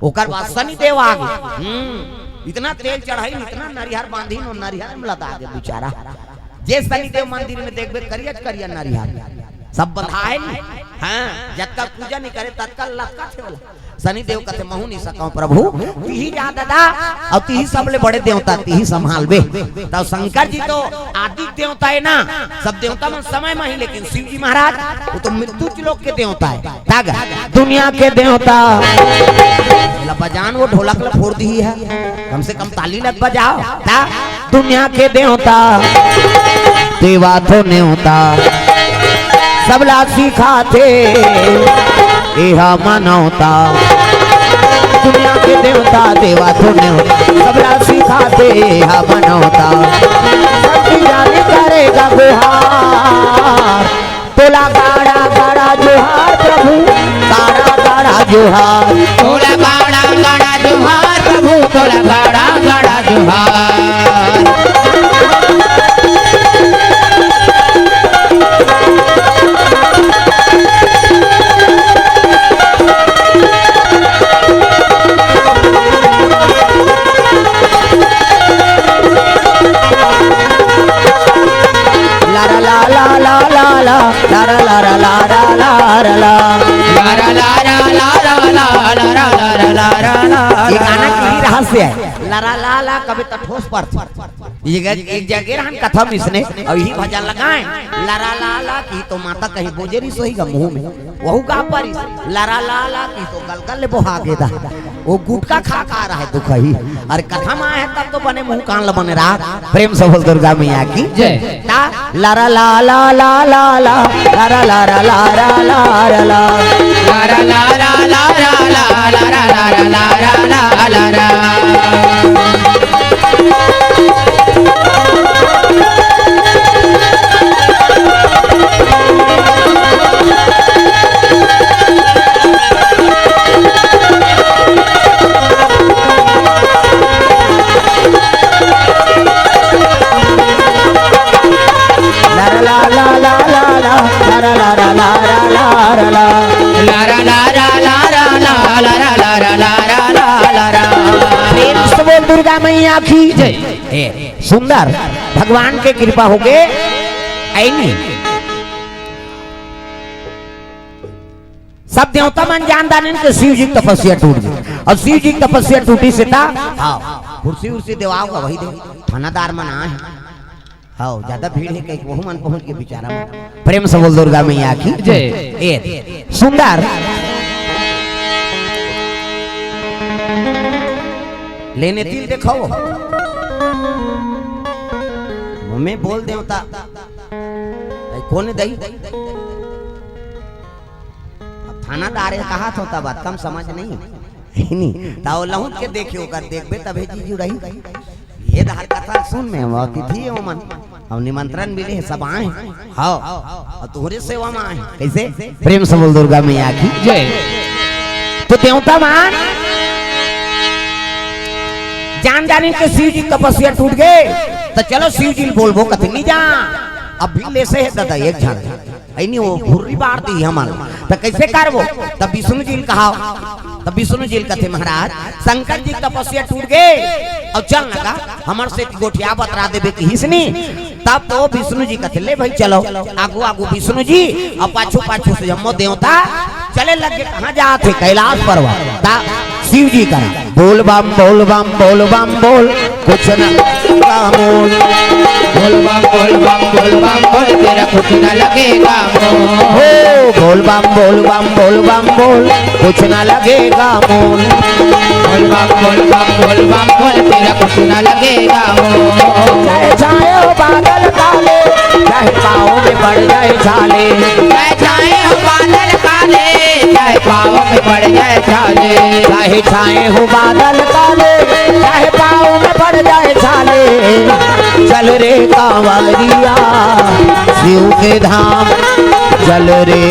ओकर बाद शनि देव आ गए। हम्म, इतना तेल चढ़ाई, इतना नरिहर बांधी, नो नरिहर में लदा के बेचारा। जे शनि देव मंदिर में देखबे, करिया करिया नरिहर, सब बंधा है नी। हाँ, जतका पूजा नहीं करे, ततका लटका थे बोला। शनि देव कथे, "महू नहीं सकौं प्रभु, तिही जा दादा, अउ तिही सबले बड़े देवता, तिही संभालबे।" तब शंकर जी तो आदि देवता है ना, सब देवता मन समय में ही, लेकिन शिव जी महाराज वो तो मृत्यु लोक के देवता है। तागा दुनिया के देवता। ला बजान वो ढोलक ला फोड़ दी है, कम से कम ताली लग बजाओ। ता दुनिया के देवता, देवा तो नेवता, सबला सिखाथे एहा मनौता। दुनिया के देवता, देवा तो नेवता, सबला सिखाथे एहा मनौता। सब जाने करेगा गुहार, तोला गाड़ा गाड़ा जोहार प्रभु, गाड़ा गाड़ा जोहार। तोला गाड़ा गाड़ा जोहार प्रभु, तोला गाड़ा गाड़ा जोहार। लारा ला ला ला ला ला, लारा लारा लारा लारा ला। लारा लारा लारा ला, लारा लारा लारा ला। ये गाना के ही रहस्य है। लारा ला ला कबे त ठोस पर। ये ग-, एक जगह रहन कथा मिसने, अउ यही भजन लगाए। लारा ला ला की तो माता कहीं बोजेरी सोही गा मुंह में। वहू गा परिस, लारा ला ला की तो गलगल ले बोहा गे दा। वो गुटखा खा खा रहा है दुखही। अरे कथा में आए हैं तब तो बने मुंह कान ल बने रहा। प्रेम से बोल दुर्गा मैया की जय। ता लारा ला ला ला ला ला, लारा लारा लारा लारा ला। लारा लारा लारा ला, लारा लारा लारा ला, लारा। लारा ला ला ला ला ला, लारा लारा लारा लारा ला। लारा लारा लारा ला, लारा लारा लारा ला, लारा। प्रेम से बोल दुर्गा मैया की जय। ए, सुंदर, भगवान के कृपा होगे। ऐनी सब देवता मन जान दानिन के शिव जी के तपस्या टूट गई। अउ शिव जी के तपस्या टूटी से ता, हाँ, कुर्सी उर्सी देवाओ का वही दे, थानादार मन आए हैं। हाँ, ज्यादा भीड़ है कहीं, वहू मन पहुंच के बेचारा मन। प्रेम से बोल दुर्गा मैया की जय। ए, सुंदर। लेने तिल देखो। मैं बोल देवता। ए, कौन दई? अब थानादार हे कहा थो तब कम समझ नहीं। नहीं, ताओ लहुट के देखियो, ओकर देखबे तभे जी जुड़ही। ये दहर कथा सुन में, वो अतिथि हे ओमन। अब निमंत्रण मिले हे, सब आए हैं। हाँ, अउ तोहरे सेवा में आए हैं। कैसे? प्रेम से बोल दुर्गा मैया की जय। तो देवता मन जान जानिन के शिव जी के तपस्या टूट गए, तो चलो शिव जी ल बोलबो कथे नहीं जा। अब भी लेसे है दादा एक झन। ऐनी वो घुर्री बार दी हमन। त कैसे करबो? त विष्णु जी ल कहा, तब विष्णु जी ल कथे, महाराज, शंकर जी के तपस्या टूट गे अउ चल न गा, हमर से गोठिया बतरा देबे किहिस नी। तब तो विष्णु जी कथे, ले भाई चलो। आगू आगू विष्णु जी अउ पाछू पाछू से जम्मो देवता चले लगे। कहाँ जात हे? कैलाश पर्वत। ता शिव जी करा, बोल बम बोल बम बोल बम बोल, कुछ न लगेगा मोल। बोल बम बोल बम बोल बम बोल, तेरा कुछ न लगेगा मोल। हो, बोल बम बोल बम बोल बम बोल, कुछ न लगेगा मोल। बोल बम बोल बम बोल बम बोल, तेरा कुछ न लगेगा मोल। चाहे छाए हो बादल काले, चाहे पाँव में पड़ जाए छाले। चाहे छाए हो बादल काले, चाहे पाँव में पड़ जाए छाले। चाहे छाए हो बादल काले, चाहे पाँव में पड़ जाए छाले। चल रे कांवरिया शिव के धाम, चल रे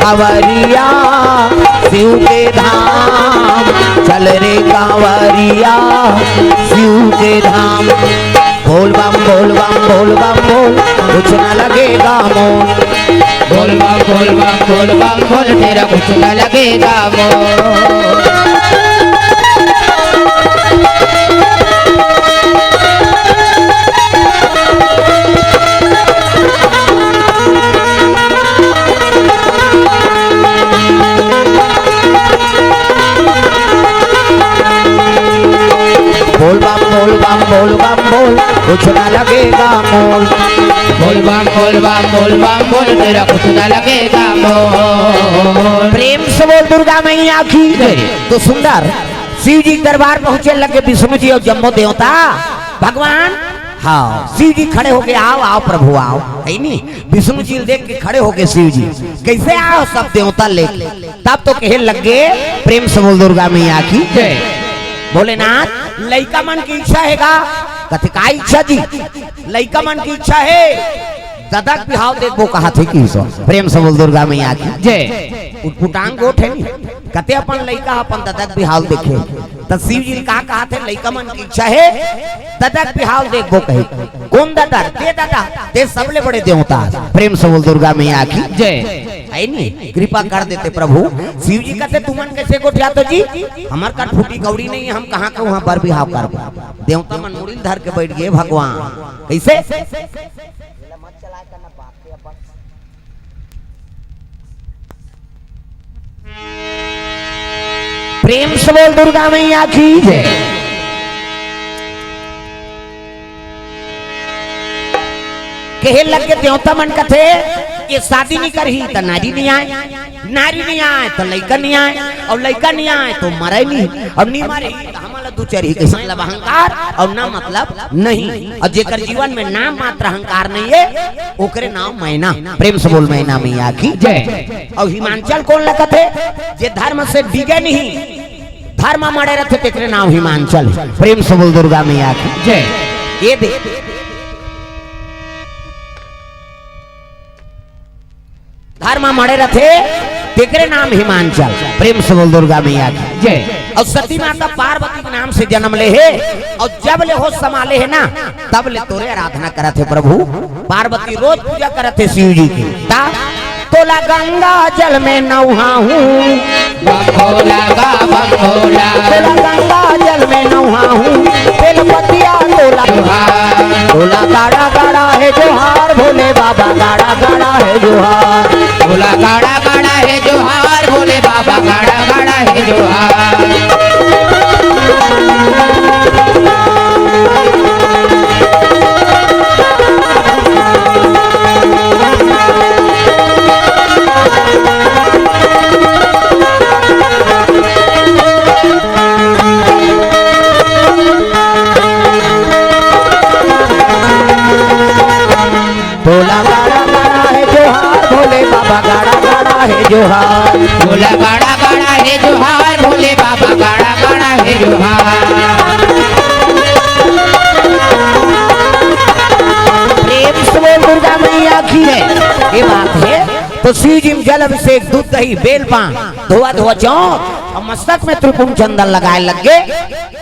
कांवरिया शिव के धाम, चल रे कांवरिया शिव के धाम। बोल बम बोल बम बोल बम बोल, कुछ न लगेगा मोल। बोल बम बोल बम बोल बम बोल, तेरा कुछ न लगेगा मोल। बोल बम बोल बम बोल बम बोल, कुछ ना लगेगा मोल। बोल बम बोल बम बोल बम बोल, तेरा कुछ ना लगेगा मोल। प्रेम से बोल दुर्गा मैया की जय। तो सुंदर शिव जी के दरबार पहुंचे लगे विष्णु जी अउ जम्मो देवता। भगवान, हाँ, शिव जी खड़े होके, आओ आओ प्रभु आओ, है नी? विष्णु जी देख के खड़े होके शिव जी, कैसे आओ सब देवता लेके? तब तो कहे लगे, प्रेम से बोल दुर्गा मैया की जय। भोलेनाथ, लइका मन की इच्छा हे गा? कथे का इच्छा जी? लइका मन की इच्छा हे, ददा के बिहाव देखबो कहा थे कि सो। प्रेम से बोल दुर्गा मैया की जय। उटपुटांग गोठ हे नी, कथे अपन लइका अपन ददा के बिहाव देखे। त शिव जी का कहा थे, लइका मन की इच्छा हे, ददा के बिहाव देखबो कहे। कोन ददा? ते ददा, ते सबले बड़े देवता। प्रेम से बोल दुर्गा मैया की जय। है नी? कृपा कर देते प्रभु। शिव जी कथे, तुमन कैसे गोठियाथो जी? हमर कर फूटी कौड़ी नहीं है, हम कहाँ के वहाँ बर बिहाव करबो? देवता मन मुड़ी ल धर के बैठ गए, भगवान। कैसे? प्रेम से बोल दुर्गा मैया की जय। कहे लगे देवता मन कथे, ये शादी नहीं करही त नारी नहीं आए, नारी नहीं आए त लइका नहीं आए, अउ लइका नहीं आए त मरे नहीं, अउ नहीं मरे त हमन ला दू चरही के मतलब अहंकार अउ ना मतलब नहीं। अउ जेकर जीवन में नाम मात्र अहंकार नहीं हे, ओकरे नाम मैना। प्रेम से बोल मैना मैया की जय। अउ हिमांचल कोन ला कथे? जे धर्म से डिगे नहीं, धर्म म अड़े रथे, तेकरे नाम हिमांचल। प्रेम से बोल दुर्गा मैया की जय। ये दे, धर्म म अड़े रथे, तेकरे नाम हिमांचल। प्रेम से बोल दुर्गा मैया की जय। अउ सती माता पार्वती के नाम से जन्म ले हे, अउ जब ले होश संभाले हे ना, तब ले तोरे आराधना करत हे प्रभु। पार्वती रोज पूजा करत हे शिव जी की। ता तोला गंगा जल में नहाहूँ। बम भोला गा बम भोला। तोला गंगा जल में नहाहूँ। तेल पतिया तोला। जोहार। तोला गाड़ा गाड़ा हे जोहार, भोले बाबा गाड़ा गाड़ा हे जोहार। भोला गाड़ा गाड़ा हे जोहार, भोले बाबा गाड़ा गाड़ा हे जोहार। भोला गाड़ा गाड़ा हे जोहार, भोले बाबा गाड़ा गाड़ा हे जोहार। भोला गाड़ा गाड़ा हे जोहार, भोले बाबा गाड़ा गाड़ा हे जोहार। प्रेम से बोल दुर्गा मैया की है। ये बात है। तो शिव जी में जल अभिषेक, दूध दही, बेल पान, धोआ धोआ चौक अउ मस्तक में त्रिपुंड चंदन लगाए लग गे।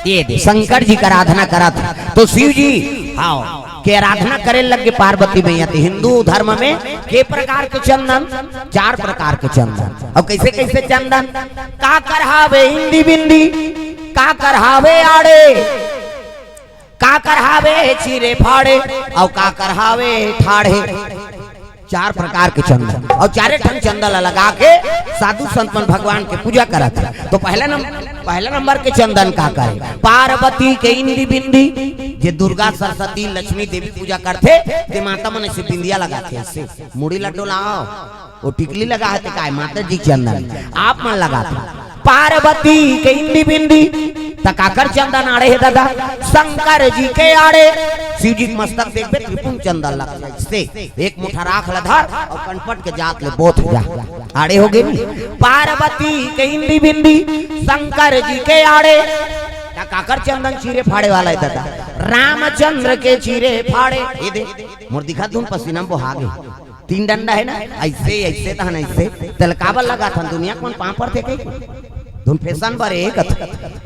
ये दे, शंकर जी का आराधना करत। तो शिव जी, हाँ, के आराधना करे लग गे पार्वती मैया। त हिंदू धर्म में के प्रकार के चंदन? चार प्रकार के चंदन। अउ कइसे कइसे चंदन? काकर हावे इंदी बिंदी, काकर हावे आड़े, काकर हावे चीरे फाड़े, अउ काकर हावे ठाढ़े। चार प्रकार के चंदन, अउ चारे ठन चंदन ला लगा के साधु संत मन भगवान के पूजा करत हे। त पहला नंबर, पहला नंबर के चंदन काकर हे? पार्वती के इंदी बिंदी, जे दुर्गा सरस्वती लक्ष्मी देवी पूजा करथे, ते माता मन अइसे बिंदिया लगाथे, अइसे मुड़ी ला डोलाव, ओ टिकली लगा हे ते काय, माता जी चंदन आप मन लगाथे। पार्वती के इंदी बिंदी, त काकर चंदन आड़े हे ददा? शंकर जी के आड़े। शिव जी के मस्तक देखबे, त्रिपुंड चंदन लगथे, अइसे एक मुठा राख ल धर अउ कनपट के जात ले बोथ जा, आड़े हो गे नी। पार्वती के इंदी बिंदी, शंकर जी के आड़े। त काकर चंदन चीरे फाड़े वाला हे ददा? रामचंद्र के चीरे फाड़े। ए दे, मोर दिखत धुन पसीना म बोहा गे। तीन डंडा हे ना, अइसे, अइसे तहन अइसे। तेला काबर लगाथन? दुनिया के मन पांव परथे कहिके? धुन फैशन बर एक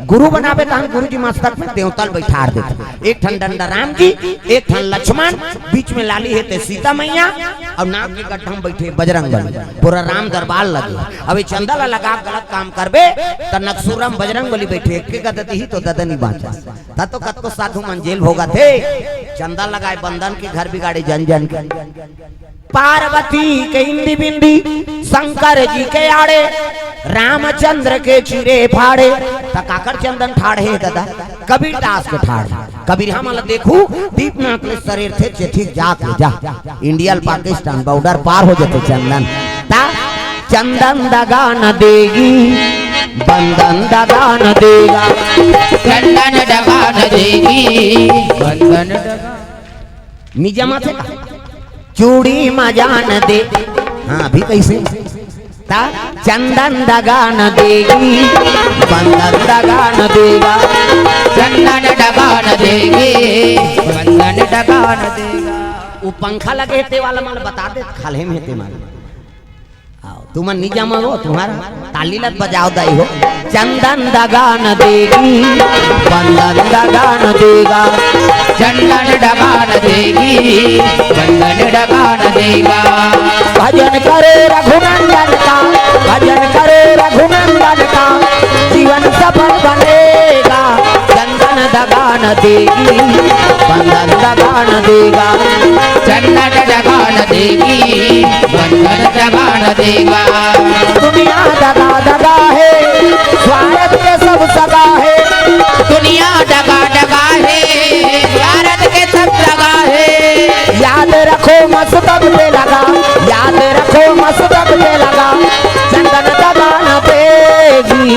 गुरु बनाबे तहन गुरु जी मस्तक में देवता ल बइठार देथे। एक ठन डंडा राम जी, एक ठन लक्ष्मण, बीच में लाली हे ते सीता मैया, अउ नाक के गड्ढा में बइठे बजरंग बली। पूरा राम दरबार लगे। अब ये चंदा ला लगा के गलत काम करबे, त नकसूरा में बजरंग बली बइठे, एक के गदा दिही त ददा नी बांचस। त तो कतको साधु मन जेल भोगत हे, चंदा लगाए बंदन के घर बिगाड़े जन जन के। पार्वती के इंदी बिंदी, शंकर जी के आड़े, रामचंद्र के चीरे फाड़े। त काकर चंदन ठाढ़े हे ददा? कबीर दास के ठाढ़े। कबीर हमन ल देखू, दीपनाथ ले सरेरथे, चेथी जात ले जा। इंडिया ल पाकिस्तान बॉर्डर पार हो जथे चंदन। त चंदन दगा न देगी, बंदन दगा न देगा। चंदन दगा न देगी, बंदन दगा। निजा माथे का? चूड़ी मजा न दे। हाँ, अभी कइसे? त चंदन दगा न देगी, बंदन दगा न देगा। चंदन दगा न देगी, बंदन दगा न देगा। वो पंखा लगे हे ते वाला मन ल बता दे, खाल्हे में हे ते मन। आओ, तुमन नी जमो हो, तुम्हारा ताली लग बजाओ दाई हो। चंदन दगा न देगी, बंदन दगा न देगा। चंदन दगा न देगी, बंदन दगा न देगा। भजन करो रघुनंदन का, भजन करो रघुनंदन का, जीवन सफल बनेगा। चंदन दगा न देगी, बंदन दगा न देगा। चंदन दगा न देगी, बंदन दगा न देगा। दुनिया दगा दगा हे, स्वार्थ के सब सगा हे। दुनिया दगा दगा हे, स्वार्थ के सब सगा हे। याद रखो मस्तक पे लगा, याद रखो मस्तक पे लगा। चंदन दगा न देगी,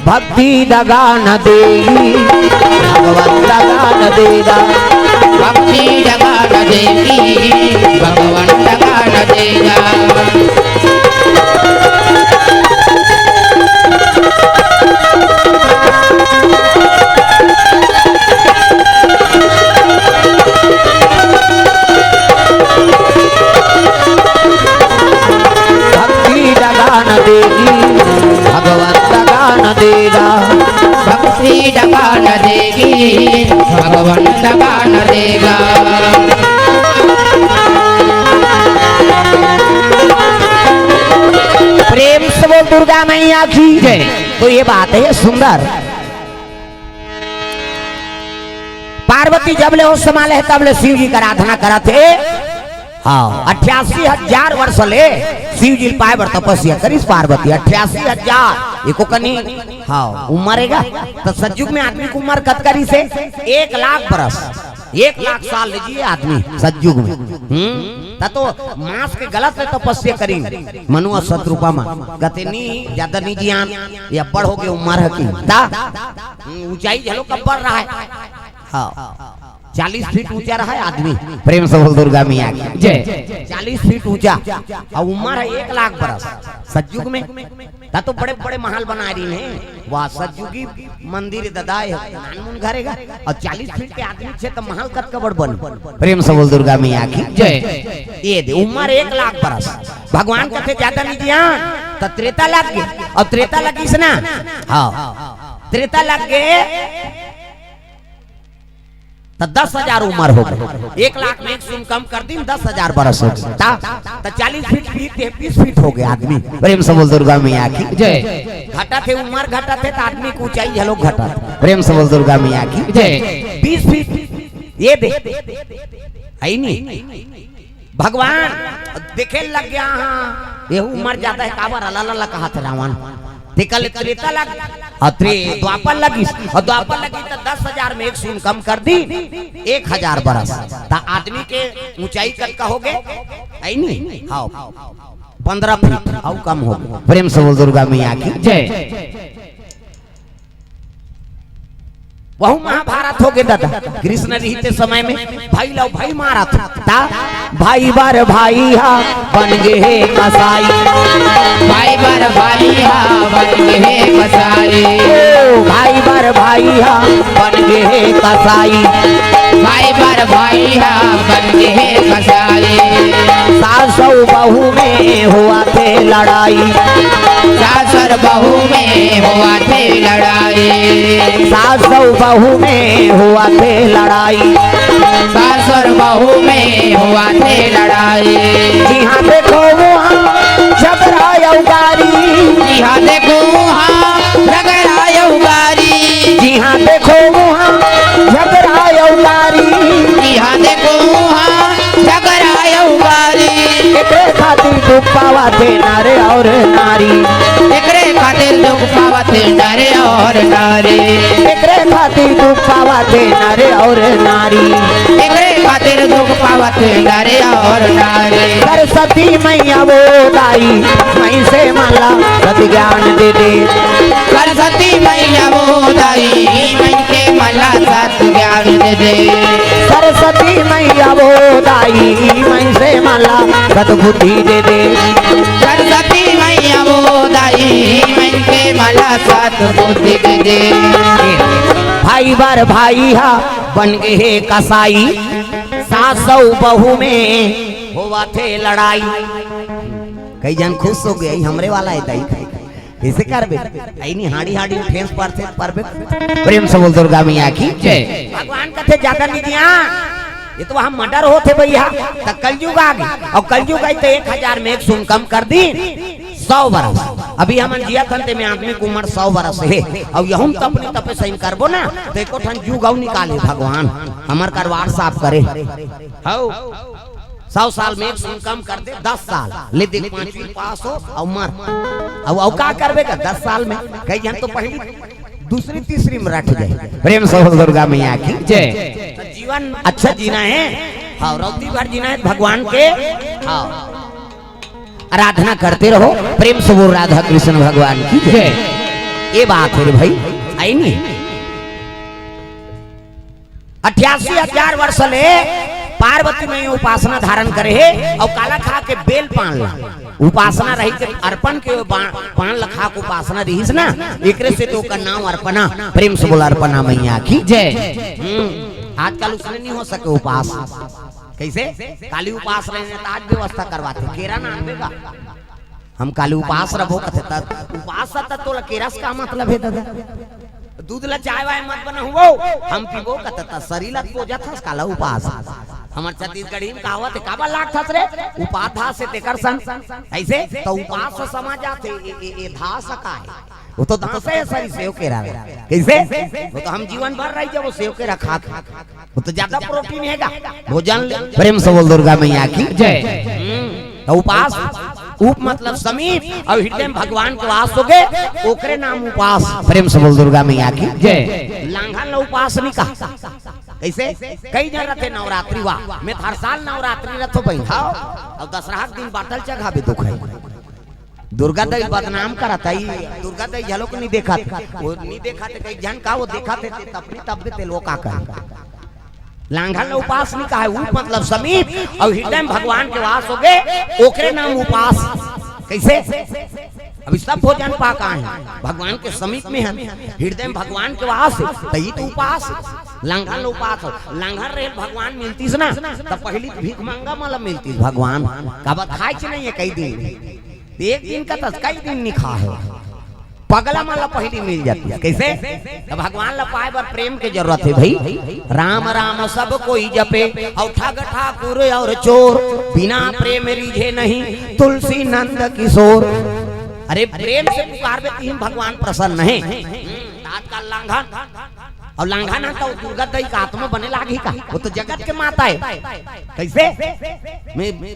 भक्ति दगा न देगी, भगवान दगा न देगा। भक्ति दगा न देगी, भगवान दगा न देगा। भक्ति दगा न देगी, भगवान दगा न देगा। भक्ति दगा न देगी, भगवान दगा न देगा। प्रेम से बोल दुर्गा मैया की जय। तो ये बात हे सुंदर। पार्वती जब ले होश संभाले हे, तब ले शिव जी के आराधना करत हे। हाँ, अट्ठासी हजार वर्ष ले शिव जी ल पाए बर तपस्या करिस पार्वती, अट्ठासी हजार। एको कनी, हाँ, उम्र हे गा। त सतयुग में आदमी के उम्र कतका रिहिसे? एक लाख बरस, एक लाख साल ले जिए आदमी सतयुग में। हम्म, त तो मांस के गलत ले तपस्या करिन मनु अउ सतरूपा मन। कथे नी, जादा नी जियान, ये अब्बड़ हो गे उम्र हे कि। त, हम्म, ऊंचाई घलो अब्बड़ रहय। हाँ, चालीस फीट ऊंचा रहय आदमी। प्रेम से बोल दुर्गा मैया की जय। चालीस फीट ऊंचा, अउ उम्र हे एक लाख बरस। सतयुग में त तो बड़े-बड़े महल बनाए रिहिन हे। वाह, सतयुगी मंदिर ददा हे, नानमुन घर हे गा। अउ चालीस फीट के आदमी हे त महल कतका बड़ बने। प्रेम से बोल दुर्गा मैया की जय। ये दे, उम्र एक लाख बरस। भगवान कथे जादा नी जियान, त त्रेता लग गे। अउ त्रेता लगिस ना, हाँ, त्रेता लग गे। त दस हजार उमर हो गे। एक लाख में एक शून्य कम कर दिन, दस हजार बरस हो गे। त, त चालीस फीट, फीट हे, बीस फीट हो गे आदमी। प्रेम से बोल दुर्गा मैया की। जय। घटत हे उमर, घटत हे त आदमी के ऊंचाई घलो घटत। प्रेम से बोल दुर्गा मैया की। जय। बीस फीट, ये दे, हे नी? भगवान देखे लग गया, हाँ, ये उमर जादा हे, काबर अला ला कहा थे रावण। तेकर ले त्रेता लग, अउ त्रे-, द्वापर लगिस, अउ द्वापर लगिस त दस हजार में एक शून्य कम कर दिन, एक हजार बरस। त आदमी के ऊंचाई कतका हो गे? हे नी? हाँ, पंद्रह फीट, अउ कम हो गे। प्रेम से बोल दुर्गा मैया की। जय। वहू महाभारत हो गे दादा। कृष्ण रहिते समय में भाई ला भाई मारत हे। त भाई बर भाई हा बन गे हे कसाई। भाई बर भाई हा बन गे हे कसाई। ओ, भाई बर भाई हा बन गे हे कसाई। भाई बर भाई हा बन गे हे कसाई। सास अउ बहू में होवत हे लड़ाई। सास अउ बहू में होवत हे लड़ाई। सास अउ बहू में होवत हे लड़ाई। सास अउ बहू में होवत हे लड़ाई। जिहाँ देखो उहाँ झगड़ा अउ गारी। जिहाँ देखो उहाँ झगड़ा अउ गारी। जिहाँ देखो उहाँ झगड़ा अउ गारी। जिहाँ देखो उहाँ झगड़ा अउ गारी। एकरे खातिर दुख पावत हे नर अउ नारी। एकरे खातिर दुख पावत हे नर अउ नारी। एकरे खातिर दुख पावत हे नर अउ नारी। एकरे खातिर दुख पावत हे नर अउ नारी। सरस्वती मैया वो दाई, मइनसे मन ला सत ज्ञान दे दे। सरस्वती मैया वो दाई, मइनसे मन ला सत ज्ञान दे दे। सरस्वती मैया वो दाई, मइनसे मन ला सद्बुद्धि दे दे। सरस्वती मैया वो दाई, मइनसे मन ला सद्बुद्धि दे दे। भाई बर भाई हा बन गे हे कसाई, सास अउ बहू में होवत हे लड़ाई। कई झन खुश हो गे, "हमरे वाला हे दाई।" कइसे करबे? हे नी, हाड़ी हाड़ी में ठेस परथे, परबे। प्रेम से बोल दुर्गा मैया की जय। भगवान कथे, "जादा नी जिया, ये तो वहाँ मर्डर होत हे भइया।" त कलयुग आ गे, अउ कलयुग आही त एक हजार में एक शून्य कम कर दिन, सौ बरस। अभी हमन जियत हन, तेमे आदमी के उमर सौ बरस हे, अउ यहू म तपनी तपे सही करबो ना, त एको ठन जुग अउ निकालही भगवान, हमर करवार साफ करे। हव। सौ साल में एक शून्य कम कर दे, दस साल ले दे, पांचवी पास हो अउ मर। अउ, अउ का करबे गा दस साल में? कई झन तो पहली, दूसरी, तीसरी में रट जाही। प्रेम से बोल दुर्गा मैया की जय। जीवन अच्छा जीना हे, हाँ, रौती भर जीना हे भगवान के, हाँ, आराधना करते रहो। प्रेम से बोल राधा कृष्ण भगवान की जय। जय। ये बात हे रे भाई, हे नी? अठासी हजार वर्ष ले पार्वती मैया उपासना धारण करे हे अउ काला खा के बेल पान ला उपासना रहिस, अर्पण के बा-, पान ला खा के उपासना रहिस ना, एकरे से तो ओकर नाम अर्पणा। प्रेम से बोल अर्पणा मैया की जय। हम्म, आजकल उसने नहीं हो सके उपास। कइसे? काली उपास रहे त आज व्यवस्था करवाथे, केरा ना आनबे गा। हम काली उपास रबो कथे, त उपास त तोला केरा से का मतलब हे दादा? दूध ला चाय वाय मत बनाहू वो, हम पीबो कथे, त सरीर ला पोजत हस, काला उपास। हमर छत्तीसगढ़ी में कहावत हे, "काबर लागथस रे? उपास धास हे तेकर सन।" अइसे त उपास से समझ आथे, ए, ए, ए धास का हे? वो तो दांस हे, सरीर सेव केरा हे। कइसे? वो तो हम जीवन भर रही जब वो सेव केरा खा खा। वो तो जादा प्रोटीन हे गा। भोजन ले। प्रेम से बोल दुर्गा मैया की जय। हम्म, त उपास, उप मतलब समीप, अउ हृदय में भगवान के वास हो गे, ओकरे नाम उपास। प्रेम से बोल दुर्गा मैया की जय। लांघन ला उपास नहीं कहा। कइसे? कई झन रथे नवरात्रि वा, मैं हर साल नवरात्रि रथो बहिन, हव, अउ दसरहा के दिन बाटल चघाबे दुख हे। दुर्गा दाई बदनाम करत हे, दुर्गा दाई घलो के नहीं देखत, वो नहीं देखत हे, कई झन का वो देखत हे, ते तपनी तब दे ते लोग का कहे। लांघन ला उपास नहीं कहा हे, उप मतलब समीप, अउ हृदय में भगवान के वास हो गे, ओकरे नाम उपास। कइसे? अभी सब भोजन पाक आए, भगवान के समीप में हे, हृदय में भगवान के वास हे, त ई तो उपास। लांघन ला उपास हो, लांघन रहे भगवान मिलतिस ना, त पहली तो भीख मांगा मला मिलतिस भगवान, काबर खाए च नहीं हे कई दिन। एक दिन का त कई दिन नहीं खा हे। पगला मन ला पहिली मिल जातिस। कइसे? त भगवान ला पाए बर प्रेम के जरूरत हे भई। राम राम सब कोई जपे, अउ ठग ठाकुर अउ चोर, बिना प्रेम रीझे नहीं तुलसी नंद किशोर। अरे, प्रेम से पुकारबे, तिही भगवान प्रसन्न हे। हम्म, आजकल लांघन, अउ लांघन ह त दुर्गा दई का आत्मा बने लागही का? वो तो जगत के माता हे। कइसे? मैं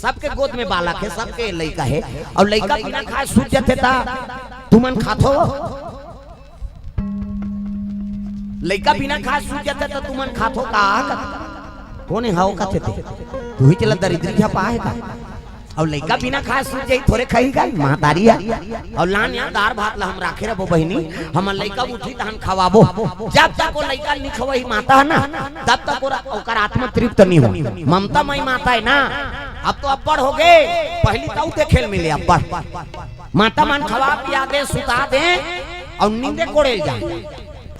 सबके गोद में बालक हे, सबके लइका हे, अउ लइका बिना खाए सूत जाथे त तुमन खाथो? लइका बिना खाए सूत जाथे त तुमन खाथो का? कोन हे हव कथे ते? तुही चला दरिद्री झपा हे का? अउ लइका बिना खाए सूत जाही, थोरे खाही का? महतारी हे। अउ लान या दार भात ला हम राखे रबो बहिनी, हमर लइका उठी तहन खवाबो। जब तक वो लइका ल नी खवाही माता हे ना, तब तक ओरा, ओकर आत्मा तृप्त नी हो। ममता मई माता हे ना। अब तो अब्बड़ हो गे, पहिली तउ देखे ल मिले अब्बड़। माता मन खवा पिया दे, सुता दे, अउ नींदे कोड़े ल जाए।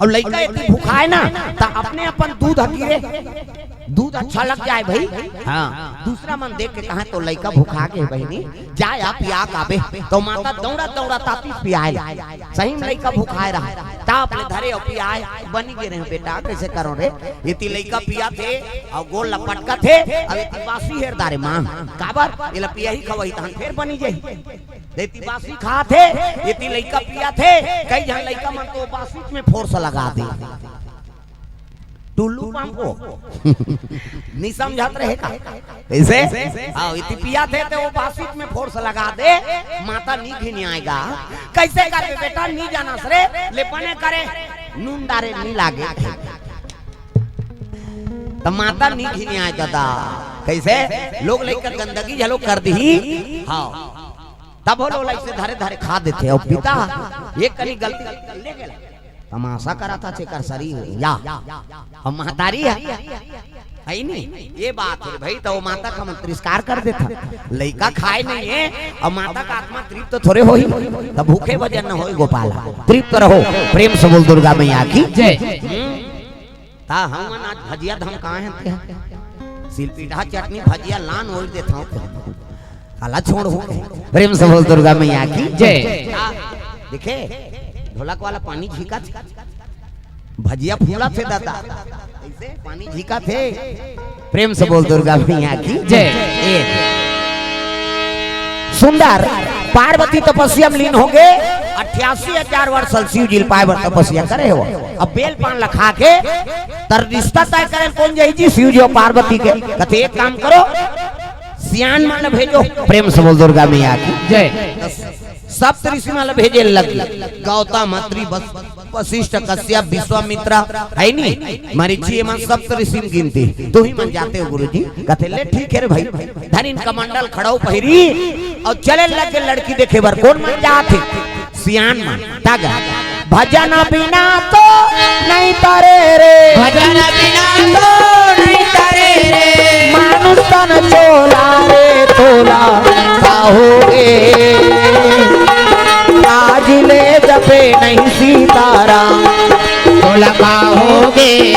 अउ लइका एती भुखाए ना, त अपने अपन दूध हकीरे, दूध अच्छा लग जाए भई। हाँ, दूसरा मन देख के कहे, "तो लइका भुखा गे बहिनी, जा या पिया के आबे।" त माता दौड़त दौड़त आतिस पियाए ला। सही में लइका भुखाए रहा, ताप ले धरे अउ पियाए, बनी गे रहे बेटा, कइसे करों रे? एती लइका पियाथे अउ गोड़ ल पटकथे, अउ एती बासी हेर डारे माँ, काबर? एला पियाही खवाही तहन फेर बनी जाही। एती बासी खाथे, एती लइका पियाथे, कई झन लइका मन तो बासी में फोर्स लगा दे। टुल्लू पंप हो। नी समझत रहे का? कइसे? हाँ, एती पियाथे त वो बासी में फोर्स लगा दे, माता नी घिनियाए गा। कइसे करबे बेटा, नी जानस रे, ले बने करे, नून डारे नी लागे। त माता नी घिनियाए ददा। कइसे? लोग लइका गंदगी घलो कर दिही। हाँ। तब वो लोग अइसे धरे धरे खा देथे। अउ पिता एक कनी गलती ले गेला। तमाशा करत हे, चेकर सरी या। अउ महतारी हे, हे नी? ये बात हे भई, त वो माता का मन तिरस्कार कर देथे। लइका खाए नहीं हे, अउ माता का आत्मा तृप्त थोरे होही, त भूखे भजन न होय गोपाल। तृप्त रहो, प्रेम से बोल दुर्गा मैया की। जय। हम्म। त हमन आज भजिया धमकाए हन ते। सिलपिटहा चटनी भजिया लान ओढ़ देथव। काला छोड़ हो। प्रेम से बोल दुर्गा मैया की। जय। त देखे, ढोलक वाला पानी झिका, भजिया फूला थे दादा। अइसे पानी झिका थे। प्रेम से बोल दुर्गा मैया की। जय। ए। सुंदर पार्वती तपस्या में लीन होगे, अट्ठासी हजार वर्ष शिव जी ल पाए बर तपस्या करे हो। अब बेल पान ल खा के तर रिश्ता तय करे कोन जाही जी, शिव जी अउ पार्वती के। कथे एक काम करो, सियान मन ल भेजो। प्रेम से बोल दुर्गा मैया की। जय। सप्त ऋषि मन ल भेजे लगी, गौतम, अत्रि, वस-, वशिष्ठ, कश्यप, विश्वामित्र, हे नी, मरीचि, ये मन सप्त ऋषि म गिनती। तुही मन जाते हो गुरुजी। कथे ले ठीक हे रे भई, धरिन कमंडल खड़ाऊ पहिरी अउ चले लगे लड़की देखे बर। कोन मन जात हे? सियान मन। तग भजन बिना तो नहीं तरे रे। भजन बिना तो नहीं तरे रे। मानुष तन चोला रे तोला का होगे। आज ले जपे नहीं सीताराम। तोला का होगे।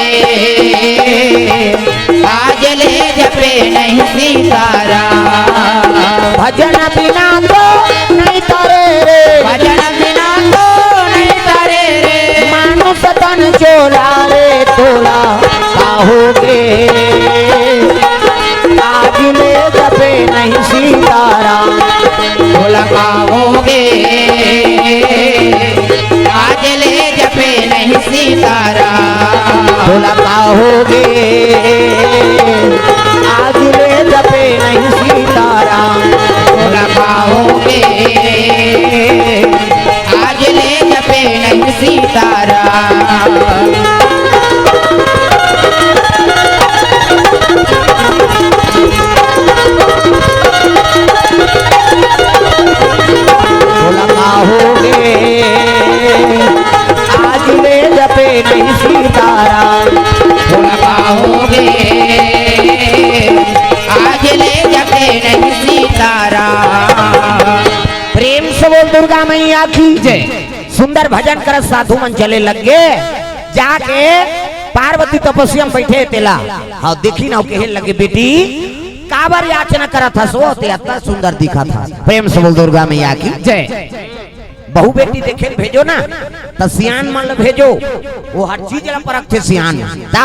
आज ले जपे नहीं सीताराम। भजन बिना तो नहीं तरे रे। भजन बिना तो नहीं तरे रे। मानुष तन चोला रे तोला का होगे। आज ले जपे नहीं सीताराम। तोला का होगे। आज ले जपे नहीं सीताराम। तोला का होगे। आज ले जपे नहीं सीताराम। तोला का होगे। आज ले जपे नहीं सीताराम। तोला का होगे। आज ले जपे नहीं सीताराम। तोला का होगे। आज ले जपे नहीं सीताराम। प्रेम से बोल दुर्गा मैया की। जय। सुंदर भजन करत साधु मन चले लग गे। जाके पार्वती तपस्या में बैठे तेला, हाँ, देखिन अउ कहे लगे, "बेटी, काबर याचना करत हस वो? ते अतना सुंदर दिखत हस।" प्रेम से बोल दुर्गा मैया की। जय। बहू बेटी देखे ल भेजो ना, त सियान मन ल भेजो, वो हर चीज ल परखथे सियान मन। त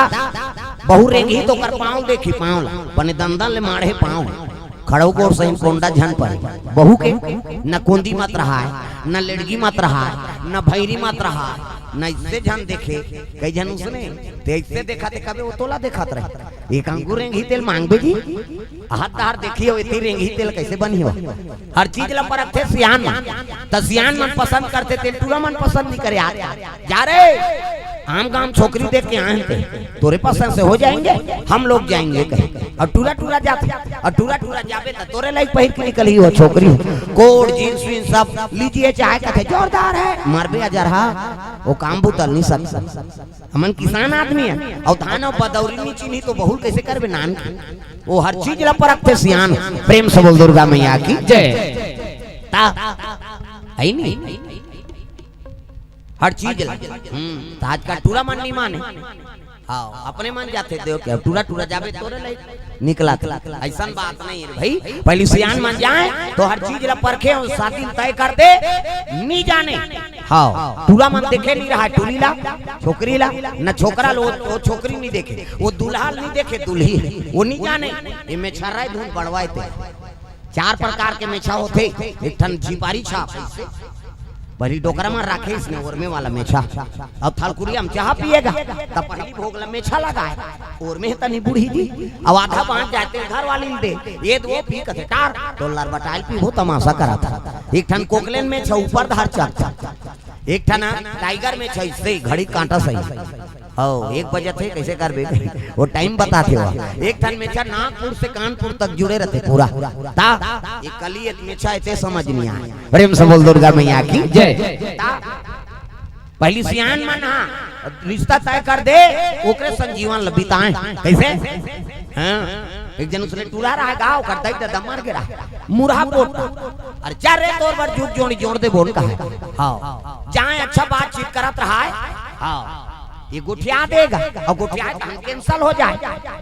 बहू रेंगही त ओकर पाँव देखही, पाँव ल, बने दंदन ले माढ़े पाँव हे, खड़ऊ गोड़ सही कोंडा झन परे। बहू के न कोंदी मत रहाय, न लेड़गी मत रहाय, न भैरी मत रहाय, न इससे झन देखे। कई झन उसने ते इससे देखा ते कबे वो तोला देखत रहे। एक अंगुर रेंगही तेल मांगबे जी, हाथ धार देखियो, एती रेंगही तेल कैसे बनी हो? हर चीज ला परखथे सियान मन। त सियान मन पसंद करथे, तेल टूरा मन पसंद नहीं करे। आज जा रे, आम गाम छोकरी देख के आए हैं, तोरे पसंद से हो जाएंगे, हम लोग जाएंगे कहे। और टूरा टूरा जाथे, और टूरा टूरा जाबे त तोरे लाइक पहिर के निकलही हो छोकरी। कोट जींस वींस सब लीजिए चाहे कथे जोरदार है, मरबे अजरहा, वो काम बुतल नहीं सकता। हमन किसान आदमी है, और धान और बदौरी नहीं चिन्ही तो बहुल कैसे करबे नान के? वो हर चीज ला परखथे सियान। प्रेम से बोल दुर्गा मैया की जय। ता, है नहीं? हर चीज ला। हम्म, त आजकल टूरा मन नहीं माने। हाँ, अपने मन जाथे देव के, टूरा टूरा जाबे तोरे लाइक निकला था। ऐसन बात नहीं है भाई, पहली सियान मन जाए तो हर चीज ला परखे और शादी तय कर दे, नहीं जाने। हाँ, टूरा मन देखे नहीं रहा, टूरी ला, छोकरी ला, न छोकरा लो, वो छोकरी नहीं देखे, वो दूल्हा नहीं देखे, दूल्ही, वो नहीं जाने। ये मेछा राय धुन बढ़वाए थे। चार प्रकार के मेछा होथे, एक ठन झिपारी छाप, पहली डोकरा में राखे इसने ओरमे वाला मेछा। अब थालकुड़िया में चाह पिएगा, तब पहली भोग ला मेछा लगाए, ओरमे तनी बूढ़ी जी, अब आधा बांट जाते घर वाली दे, ये दो पी कथे टार, तो लरबटाइल पी वो तमाशा करा था। एक ठन कोकलेन मेछा ऊपर धार चढ़ था, एक ठन टाइगर मेछा इससे घड़ी कांटा सही। हो, एक बजे थे, कैसे करबे? वो टाइम बताथे वो। एक ठन मेछा नागपुर से कानपुर तक जुड़े रहते पूरा। ता, ये कली एक मेछा ऐसे समझ नहीं आए। प्रेम से बोल दुर्गा मैया की जय। ता, पहली सियान मन हा, रिश्ता तय कर दे, ओकरे संग जीवन ल बिताए। कैसे? हाँ, एक जन उसने टूरा रहा गाँव कर दई ददा मर गे रहा। मुरहा पोट। अरे जा रे तोर बर जुग जोड़ी जोड़ दे बोल कहा। हाँ, जाए अच्छा बातचीत करत रहा है। हाँ, ये गोठिया देगा और गोठिया तो हम कैंसिल हो जाए।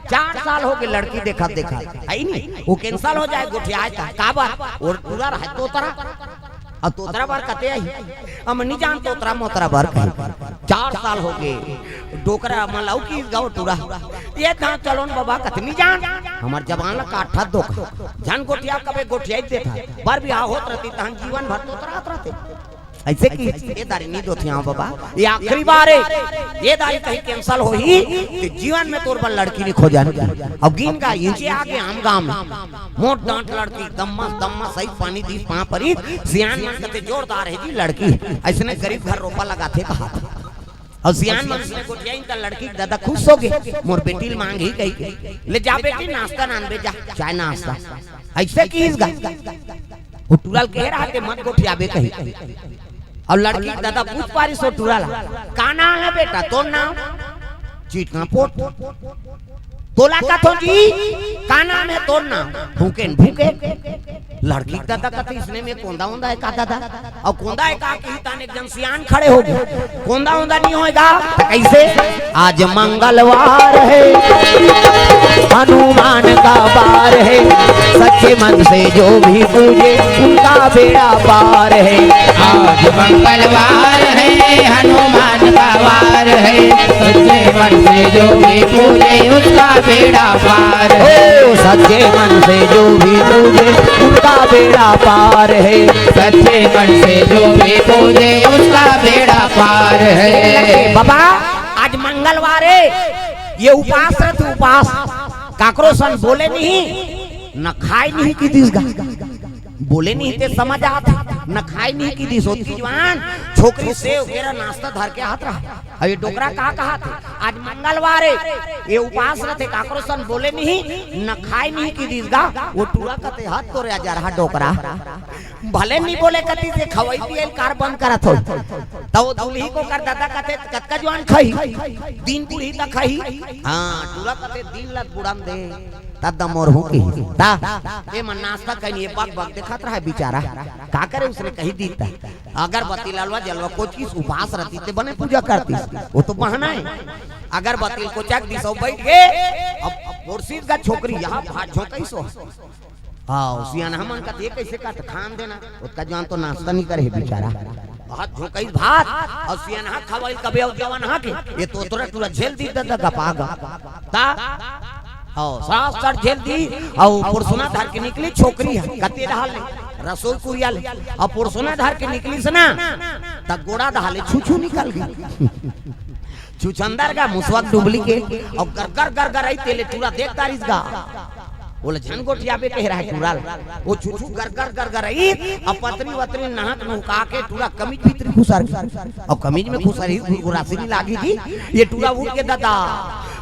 चार साल हो गए लड़की देखा देखा, है नहीं, वो कैंसिल हो जाए गोठिया था। का बात? और पूरा रहे तोतरा, अब तोतरा बर कते आई, हम नहीं जान तोतरा मोतरा बर कहीं। चार साल हो गए, डोकरा मलाऊ की गाँव टूरा, ये था चलो न बाबा कत नहीं जान, हमार जबान ला काठा धोखा, झन गोठिया कबे गोठिया ही देता, बर बिहाव होत रहती तहन जीवन भर तोतरा रहते। ऐसे की ये दारी नहीं दोथिया बाबा, ये आखिरी बार है, ये दारी कहीं कैंसिल होही कि जीवन में तोर बर लड़की नहीं खोजन। अब गीन का इंचे आगे आम गांव में मोट डांट लड़की, दम्मस दम्मस सही पानी दी पां परी, सियान मन कते जोरदार है जी लड़की, ऐसने गरीब घर रोपा लगाथे कहा। और सियान मन से गोठियाइन त लड़की के दादा खुश हो गए, मोर बेटी ल मांग ही कही के, ले जा बेटी नाश्ता नानबे जा, चाय नाश्ता। ऐसे की इसका वो टूरा ल कहे रहा के मत गोठियाबे कही। और लड़की के दादा पूछ पारी सो टूरा ला, का नाम है बेटा तोर नाम? चीटना पोट। तोला कथो जी, का नाम है तोर नाम? भूकेन भूकेन। लड़की के दादा कथे इसने में कोंदा ओंदा है का दादा? और कोंदा है का कि ताने एक जन सियान खड़े हो गए। कोंदा ओंदा नहीं होएगा तो कैसे? आज मंगलवार है, हनुमान का वार है, सच्चे मन से जो भी पूजे उनका बेड़ा पार है। आज मंगलवार है, हनुमान का वार है, सच्चे मन से जो भी पूजे उसका बेड़ा पार है। ओ सच्चे मन से जो भी पूजे उनका बेड़ा पार है। सच्चे मन से जो भी पूजे उसका बेड़ा पार है। बाबा, आज मंगलवार है, ये उपास रथ उपास, काकरो सन बोले नहीं, न खाए नहीं की दिस गा। बोले नहीं ते समझ आत, न खाए नहीं की दिस होती जवान, छोकरी से ओकेरा नाश्ता धर के हाथ रहा। अब ये डोकरा का कहा थे, आज मंगलवार है, ये उपास रहते, काकरो सन बोले नहीं, न खाए नहीं की दिस गा, वो टूरा कते हाथ तोरे आ जा रहा डोकरा। भले नहीं बोले कती से खवाई पियल कार बंद करत हो। तो वो दुल्ही को कर दादा कते कतका जवान खाई, दिन बूढ़ी तक खाई। हाँ, टूरा कते दिन लत बुढ़ान दे, तब दमोर हूँ की। ता, ये मन नाश्ता कहीं ये बक बक दिखात रहा है बेचारा। का करे उसने कही दी ता। अगरबत्ती लालवा जलवा कोच की उपास रहती ते बने पूजा करती। वो तो बहाना है। अगरबत्ती कोचा दिसो बैठ गए। अब, अब मुर्शिद का छोकरी यहाँ भाग झोंकई सो। हाँ, सियान हमन का ये कैसे का खान देना। उसका जान तो नाश्ता नहीं करे बेचारा। भात झोंकइस भात, अउ सियनहा खवइल कबे अउ जवनहा के, ये तोतरा टूरा झेल दिस ददा गपा गा। ता, हव, सास सर झेल दिस, अउ पुरसुना धर के निकलिस छोकरी ह, कते डहर ले, रसोई कुरिया ले, अउ पुरसुना धर के निकलिस ना, त गोड़ा डहर ले छुछू निकल गे। छुछंदर गा मुसवा के डुबली के, अउ गरगर गरगर आई तेले टूरा देख डारिस गा। ओला झन गोठियाबे कहे रहय टूरा ल। ओ छुछू गरगर गरगर आई, अउ पतरी वतरी नहक नुहका के टूरा कमीज भीतरी खुसर गे। अउ कमीज में खुसरही गुरगुरासी नइ लागही जी। ये टूरा उठ के ददा,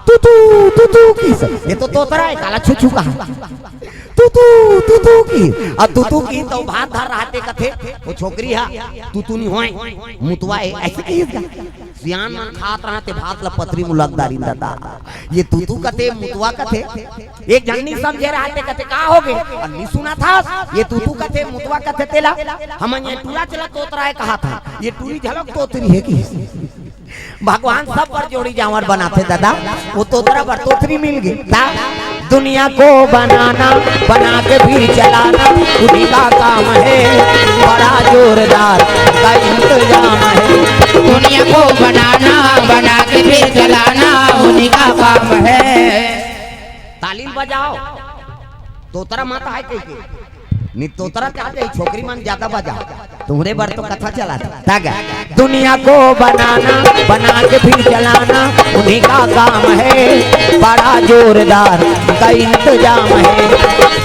"तू तू, तू तू" किहिस। ये तो तोतरा हे, काला छुछू कहा। "तू तू, तू तू" किहिस। अउ तू तू किहिस त भात धर रहय ते कथे, ओ छोकरी ह, "तू तू नइ होय, मुतवा हे," अइसे किहिस गा। सियान मन खात रहय ते भात ल पतरी मुलक डारिन ददा। ये तू तू कथे, मुतवा कथे। एक झन नइ समझे रहय ते कथे, "का होगे?" अउ नइ सुनत हस, ये तू तू कथे, मुतवा कथे तेला। हमन ये टूरा चला तोतरा हे कहत हन, ये टूरी घलोक तोतरी हे कि? भगवान सब बर जोड़ी जांवर बनाथे ददा, ओ तोतरा बर तोतरी मिल गे। ता दुनिया को बनाना, बना के फिर चलाना, उन्हीं का काम है, बड़ा जोरदार का इंतजाम है। दुनिया को बनाना, बना के फिर चलाना, उन्हीं का काम है। ताली बजाव, तोतरा माता हे कहिके। नइ तोतरा चाहत हे, छोकरी मन जादा बजाव। तुम्हरे बर तो कथा चलाथे। ता गा, दुनिया को बनाना, बना के फिर चलाना, उन्हीं का काम है, बड़ा जोरदार का इंतजाम है।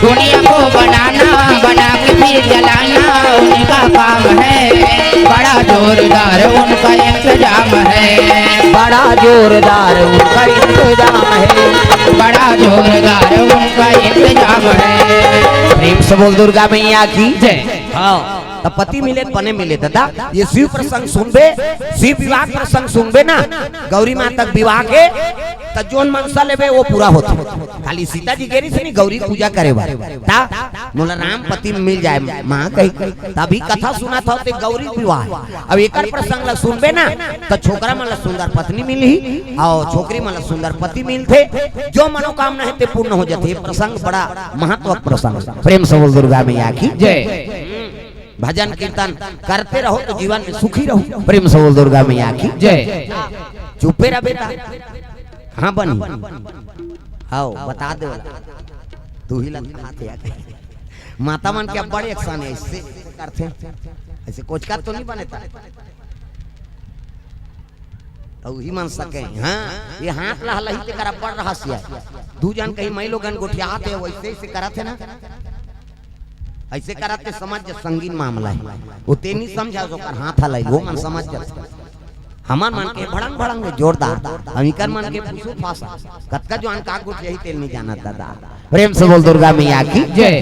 दुनिया को बनाना, बना के फिर चलाना, उनका काम है, बड़ा जोरदार उनका इंतजाम है। बड़ा जोरदार उनका इंतजाम है। बड़ा जोरदार उनका इंतजाम है। प्रेम से बोल दुर्गा मैया की। जय। हव, त पति मिले त बने मिले ददा, ये शिव प्रसंग सुनबे, शिव विवाह प्रसंग सुनबे ना, गौरी माता के विवाह के, त जोन मनसा लेबे वो पूरा होथे। खाली सीता जी गे रिहिस नहीं गौरी पूजा करे बर, त मोला राम पति मिल जाय माँ कहिके, तभी कथा सुनत हव ते गौरी विवाह। अब एकर प्रसंग ल सुनबे ना, त छोकरा मन ल सुंदर पत्नी मिलही, अउ छोकरी मन ल सुंदर पति मिलथे। जो मनोकामना हे ते पूर्ण हो जाथे। ये प्रसंग बड़ा महत्व के प्रसंग। प्रेम से बोल दुर्गा मैया की। जय। भजन कीर्तन करते रहो तो जीवन में सुखी रहो। प्रेम से बोल दुर्गा मैया की। जय। चुप्पे रह बेटा। हाँ बनी। हव, बता दे वाला। तू ही लग खाते आ। माता मन के अब्बड़ एकसन हे, अइसे करथे। अइसे कोचका तो नइ बने ता। अउ ही मन सके। हाँ, ये हाथ ला हलाही तेकर अब्बड़ रहस्य हे। दू झन कहीं मइलोगन गोठियात हे, वइसे अइसे करत हे ना। अइसे करत हे समझ जा संगीन मामला हे। वो ते नइ समझा ओकर हाथ हलाई, वो मन समझ जा। हमर मन के भड़ंग भड़ंग जोरदार, अउ इकर मन के फुसू फासा। कतका जुवान का गोठियाही तेल नइ जानत ददा। प्रेम से बोल दुर्गा मैया की। जय।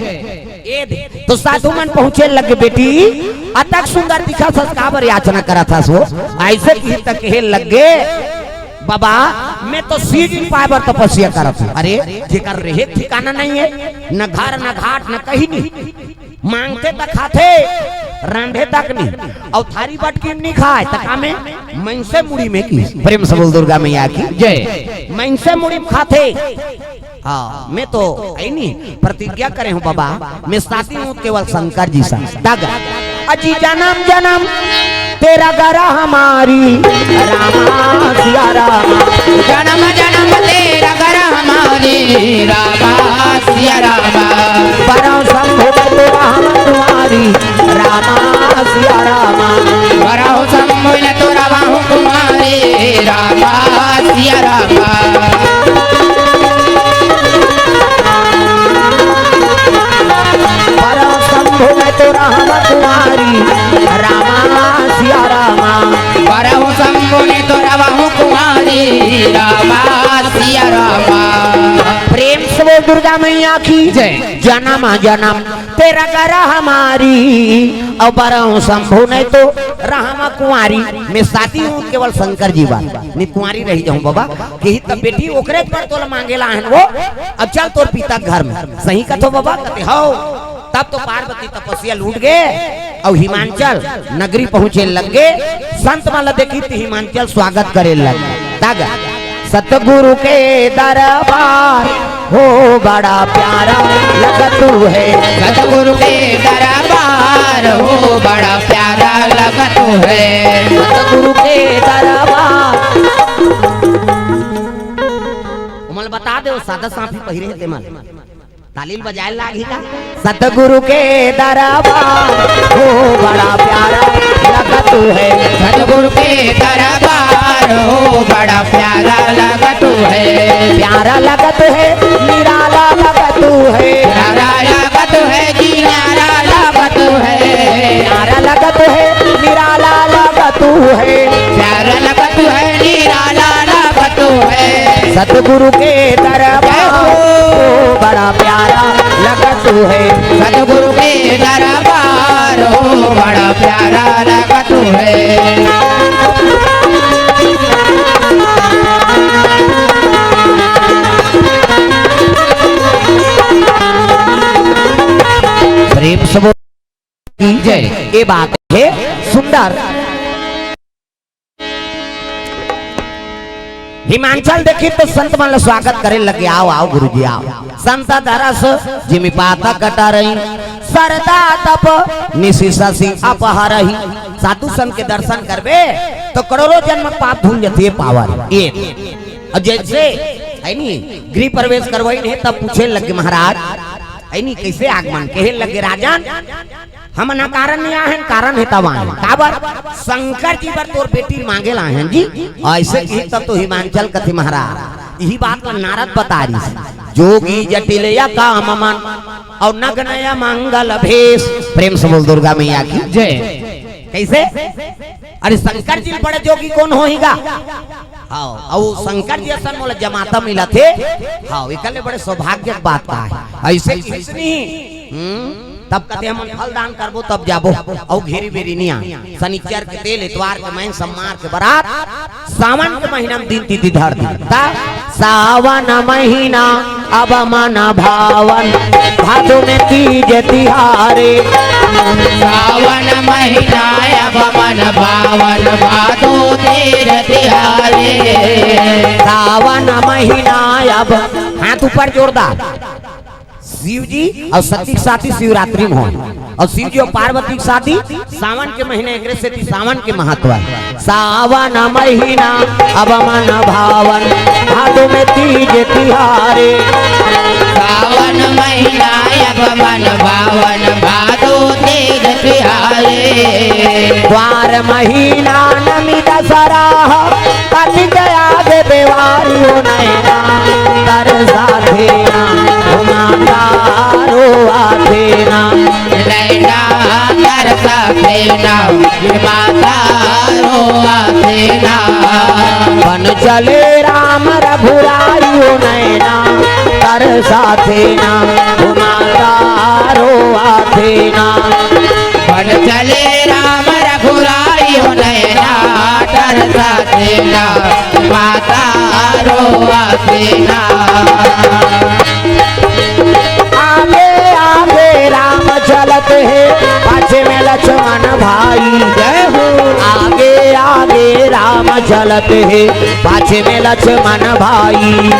ए दे, तो साधु मन पहुंचे लगे, "बेटी, अतक सुंदर दिखत हस, काबर याचना करत हस वो?" अइसे किहिस त कहे लगे, "बाबा, मैं तो सीजन पाय बर तपस्या करत हंव।" अरे, जेकर रेहे के ठिकाना नइ हे, न घर, न घाट, न कहीं नइ, मांगथे त खाथे, रांधे तक नइ, अउ थारी बटकी म नइ खाय, त का में? मइनसे मुड़ी में की। प्रेम से बोल दुर्गा मैया की। जय। मइनसे मुड़ी में खाथे। हाँ, मैं तो हे नइ, प्रतिज्ञा करे हंव बाबा, मैं साथी हंव केवल शंकर जी संग। ता गा, अजी जनम जनम तेरा गरा हमारी, रामा सिया रामा। जनम जनम तेरा गरा हमारी, रामा सिया रामा। बरहूं शंभु मैं तो रामा कुंवारी, रामा सिया रामा। बरहूं शंभु मैं तो रामा कुंवारी, रामा सिया रामा। बरहूं शंभु मैं तो रामा कुंवारी, रामा सिया रामा। बरहूं शंभु मैं तो रामा कुंवारी, रामा सिया रामा। प्रेम से बोल दुर्गा मैया की। जय। जनम जनम तेरा गरा हमारी, अउ बरहूं शंभु मैं तो रामा कुंवारी। मैं साथी हंव केवल शंकर जी बर, मैं कुंवारी रहि जाहूं बाबा। किहिस त बेटी ओकरे बर तोला मांगे ला आय हंव वो। अब चल तोर पिता के घर में। सही कथंव बाबा? कथे हव। तब तो पार्वती तपस्या ल उठ गे अउ हिमांचल नगरी पहुंचे लग गे। संत मन ला देखिस त हिमांचल स्वागत करे लग गे। ता गा, सतगुरु के दरबार हो बड़ा प्यारा लगत हे। सतगुरु के दरबार हो बड़ा प्यारा लगत है। सतगुरु के दरबार। ओमन ल बता दे, सादा साफी पहिरे हे तेमन। ताली ल बजाए लागही का? सतगुरु के दरबार हो बड़ा प्यारा लगत है। सतगुरु के दरबार हो बड़ा प्यारा लगत है। प्यारा लगत है, निराला लगत है। प्यारा लगत है जी, न्यारा लगत है। प्यारा लगत है, निराला लगत है। प्यारा लगत है, निराला लगत है। सतगुरु के दरबार हो बड़ा प्यारा लगत है। सतगुरु के दरबार हो बड़ा प्यारा लगत है। प्रेम से बोल की जय। ये बात है सुंदर। हिमांचल देखी तो संत मन ल स्वागत करे लगे, "आओ, आओ गुरुजी, आओ।" संत दरस जिमि पातक टरही, सरदा तप निसि ससि अपहरही। साधु संत के दर्शन करबे तो करोड़ों जन्म पाप धुल जथे पावन। ये और जैसे है नी गृह प्रवेश करवाइन हे तब पूछे लगे महाराज, है नी कैसे आगमन, कहे लगे राजन, हमन ह कारण नहीं आए हन, कारण हे तब आए हन। काबर? शंकर जी बर तोर बेटी मांगे ला आए हन जी। ऐसे कही तब तो हिमांचल कथे महाराज, यही बात ला नारद बता रही, "जोगी जटिल या काम मन और नग्न या मंगल भेष।" प्रेम से बोल दुर्गा मैया की जय। कैसे? अरे शंकर जी बड़े जोगी कोन होही गा? हाँ, अउ शंकर जी असन मोला जमाता मिलत हे। हाँ, एकले बड़े सौभाग्य के बात का है। ऐसे किस नहीं? हम्म, तब कथे हमन फल दान करबो तब जाबो। अउ घेरी बेरी नहीं आ। शनिचर के तेल, इतवार के मैन, सम्मार के बरात, सावन के महीना में दिन तिथि धर दी। ता सावन महीना अब मन भावन, भादो में तीज तिहारे। सावन महीना अब मन भावन, भादो तीज तिहारे। सावन महीना अब, हाथ ऊपर जोरदार। शिव जी और सती के साथी शिवरात्रि में होय, और शिव जी और पार्वती के साथी सावन के महीने, एकरे सेती सावन के महत्व है। सावन महीना अब मन भावन, भादो में तीज तिहारे। सावन महीना अब मन भावन, भादो तीज तिहारे। ग्वार महीना नमी दसरा, कातिक आगे बेवारी हो नैना, तरसा थे ना, घुमाता रो आथे ना। नैना तरसा थे ना, माता रो आथे ना। बन चले राम रघुराई हो नैना, तरसा थे ना, घुमाता रो आथे ना। बन चले राम रघुराई हो नैना, तरसा थे ना, माता रो आथे ना। आगे आगे राम चलत हे, पाछे में लक्ष्मण भाई। जय हो। आगे आगे राम चलत हे, पाछे में लक्ष्मण भाई।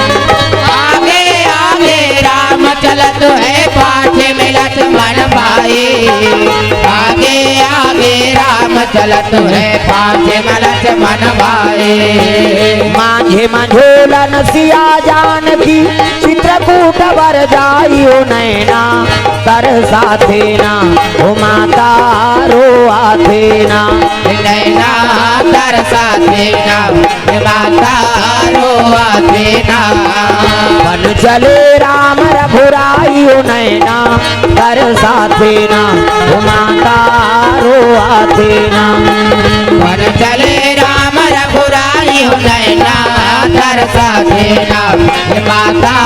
आगे आगे राम चलत हे, पाछे में लक्ष्मण भाई। आगे आगे राम चलत हे, पाछे में लक्ष्मण भाई। माझे मझोलन सिया जानकी, चित्रकूट बर जाई हो नैना, तरसा थे ना, ओ माता रो आथे ना। नैना तरसा थे ना, माता रो आथे ना। बन चले राम रघुराई हो नैना, तरसा थे ना, ओ माता रो आथे ना। बन चले राम रघुराई हो नैना, तरसा थे ना, माता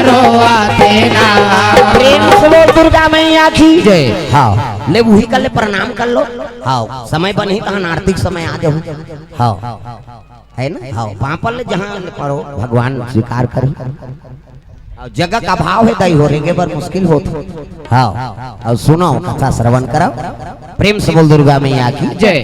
रो आथे ना। प्रेम से बोल दुर्गा मैया की जय। हाँ, ले वही कर ले, प्रणाम कर लो। हाँ, समय बनही तहाँ आरती के समय आ जाहू। हाँ, है ना? हाँ, पाँव पर ले जहाँ ले परो, भगवान स्वीकार करी। हाँ, जगह का भाव है दाई हो, रेंगे बर मुश्किल होत। हाँ, अउ सुनो, कथा श्रवण करो। प्रेम से बोल दुर्गा मैया की जय।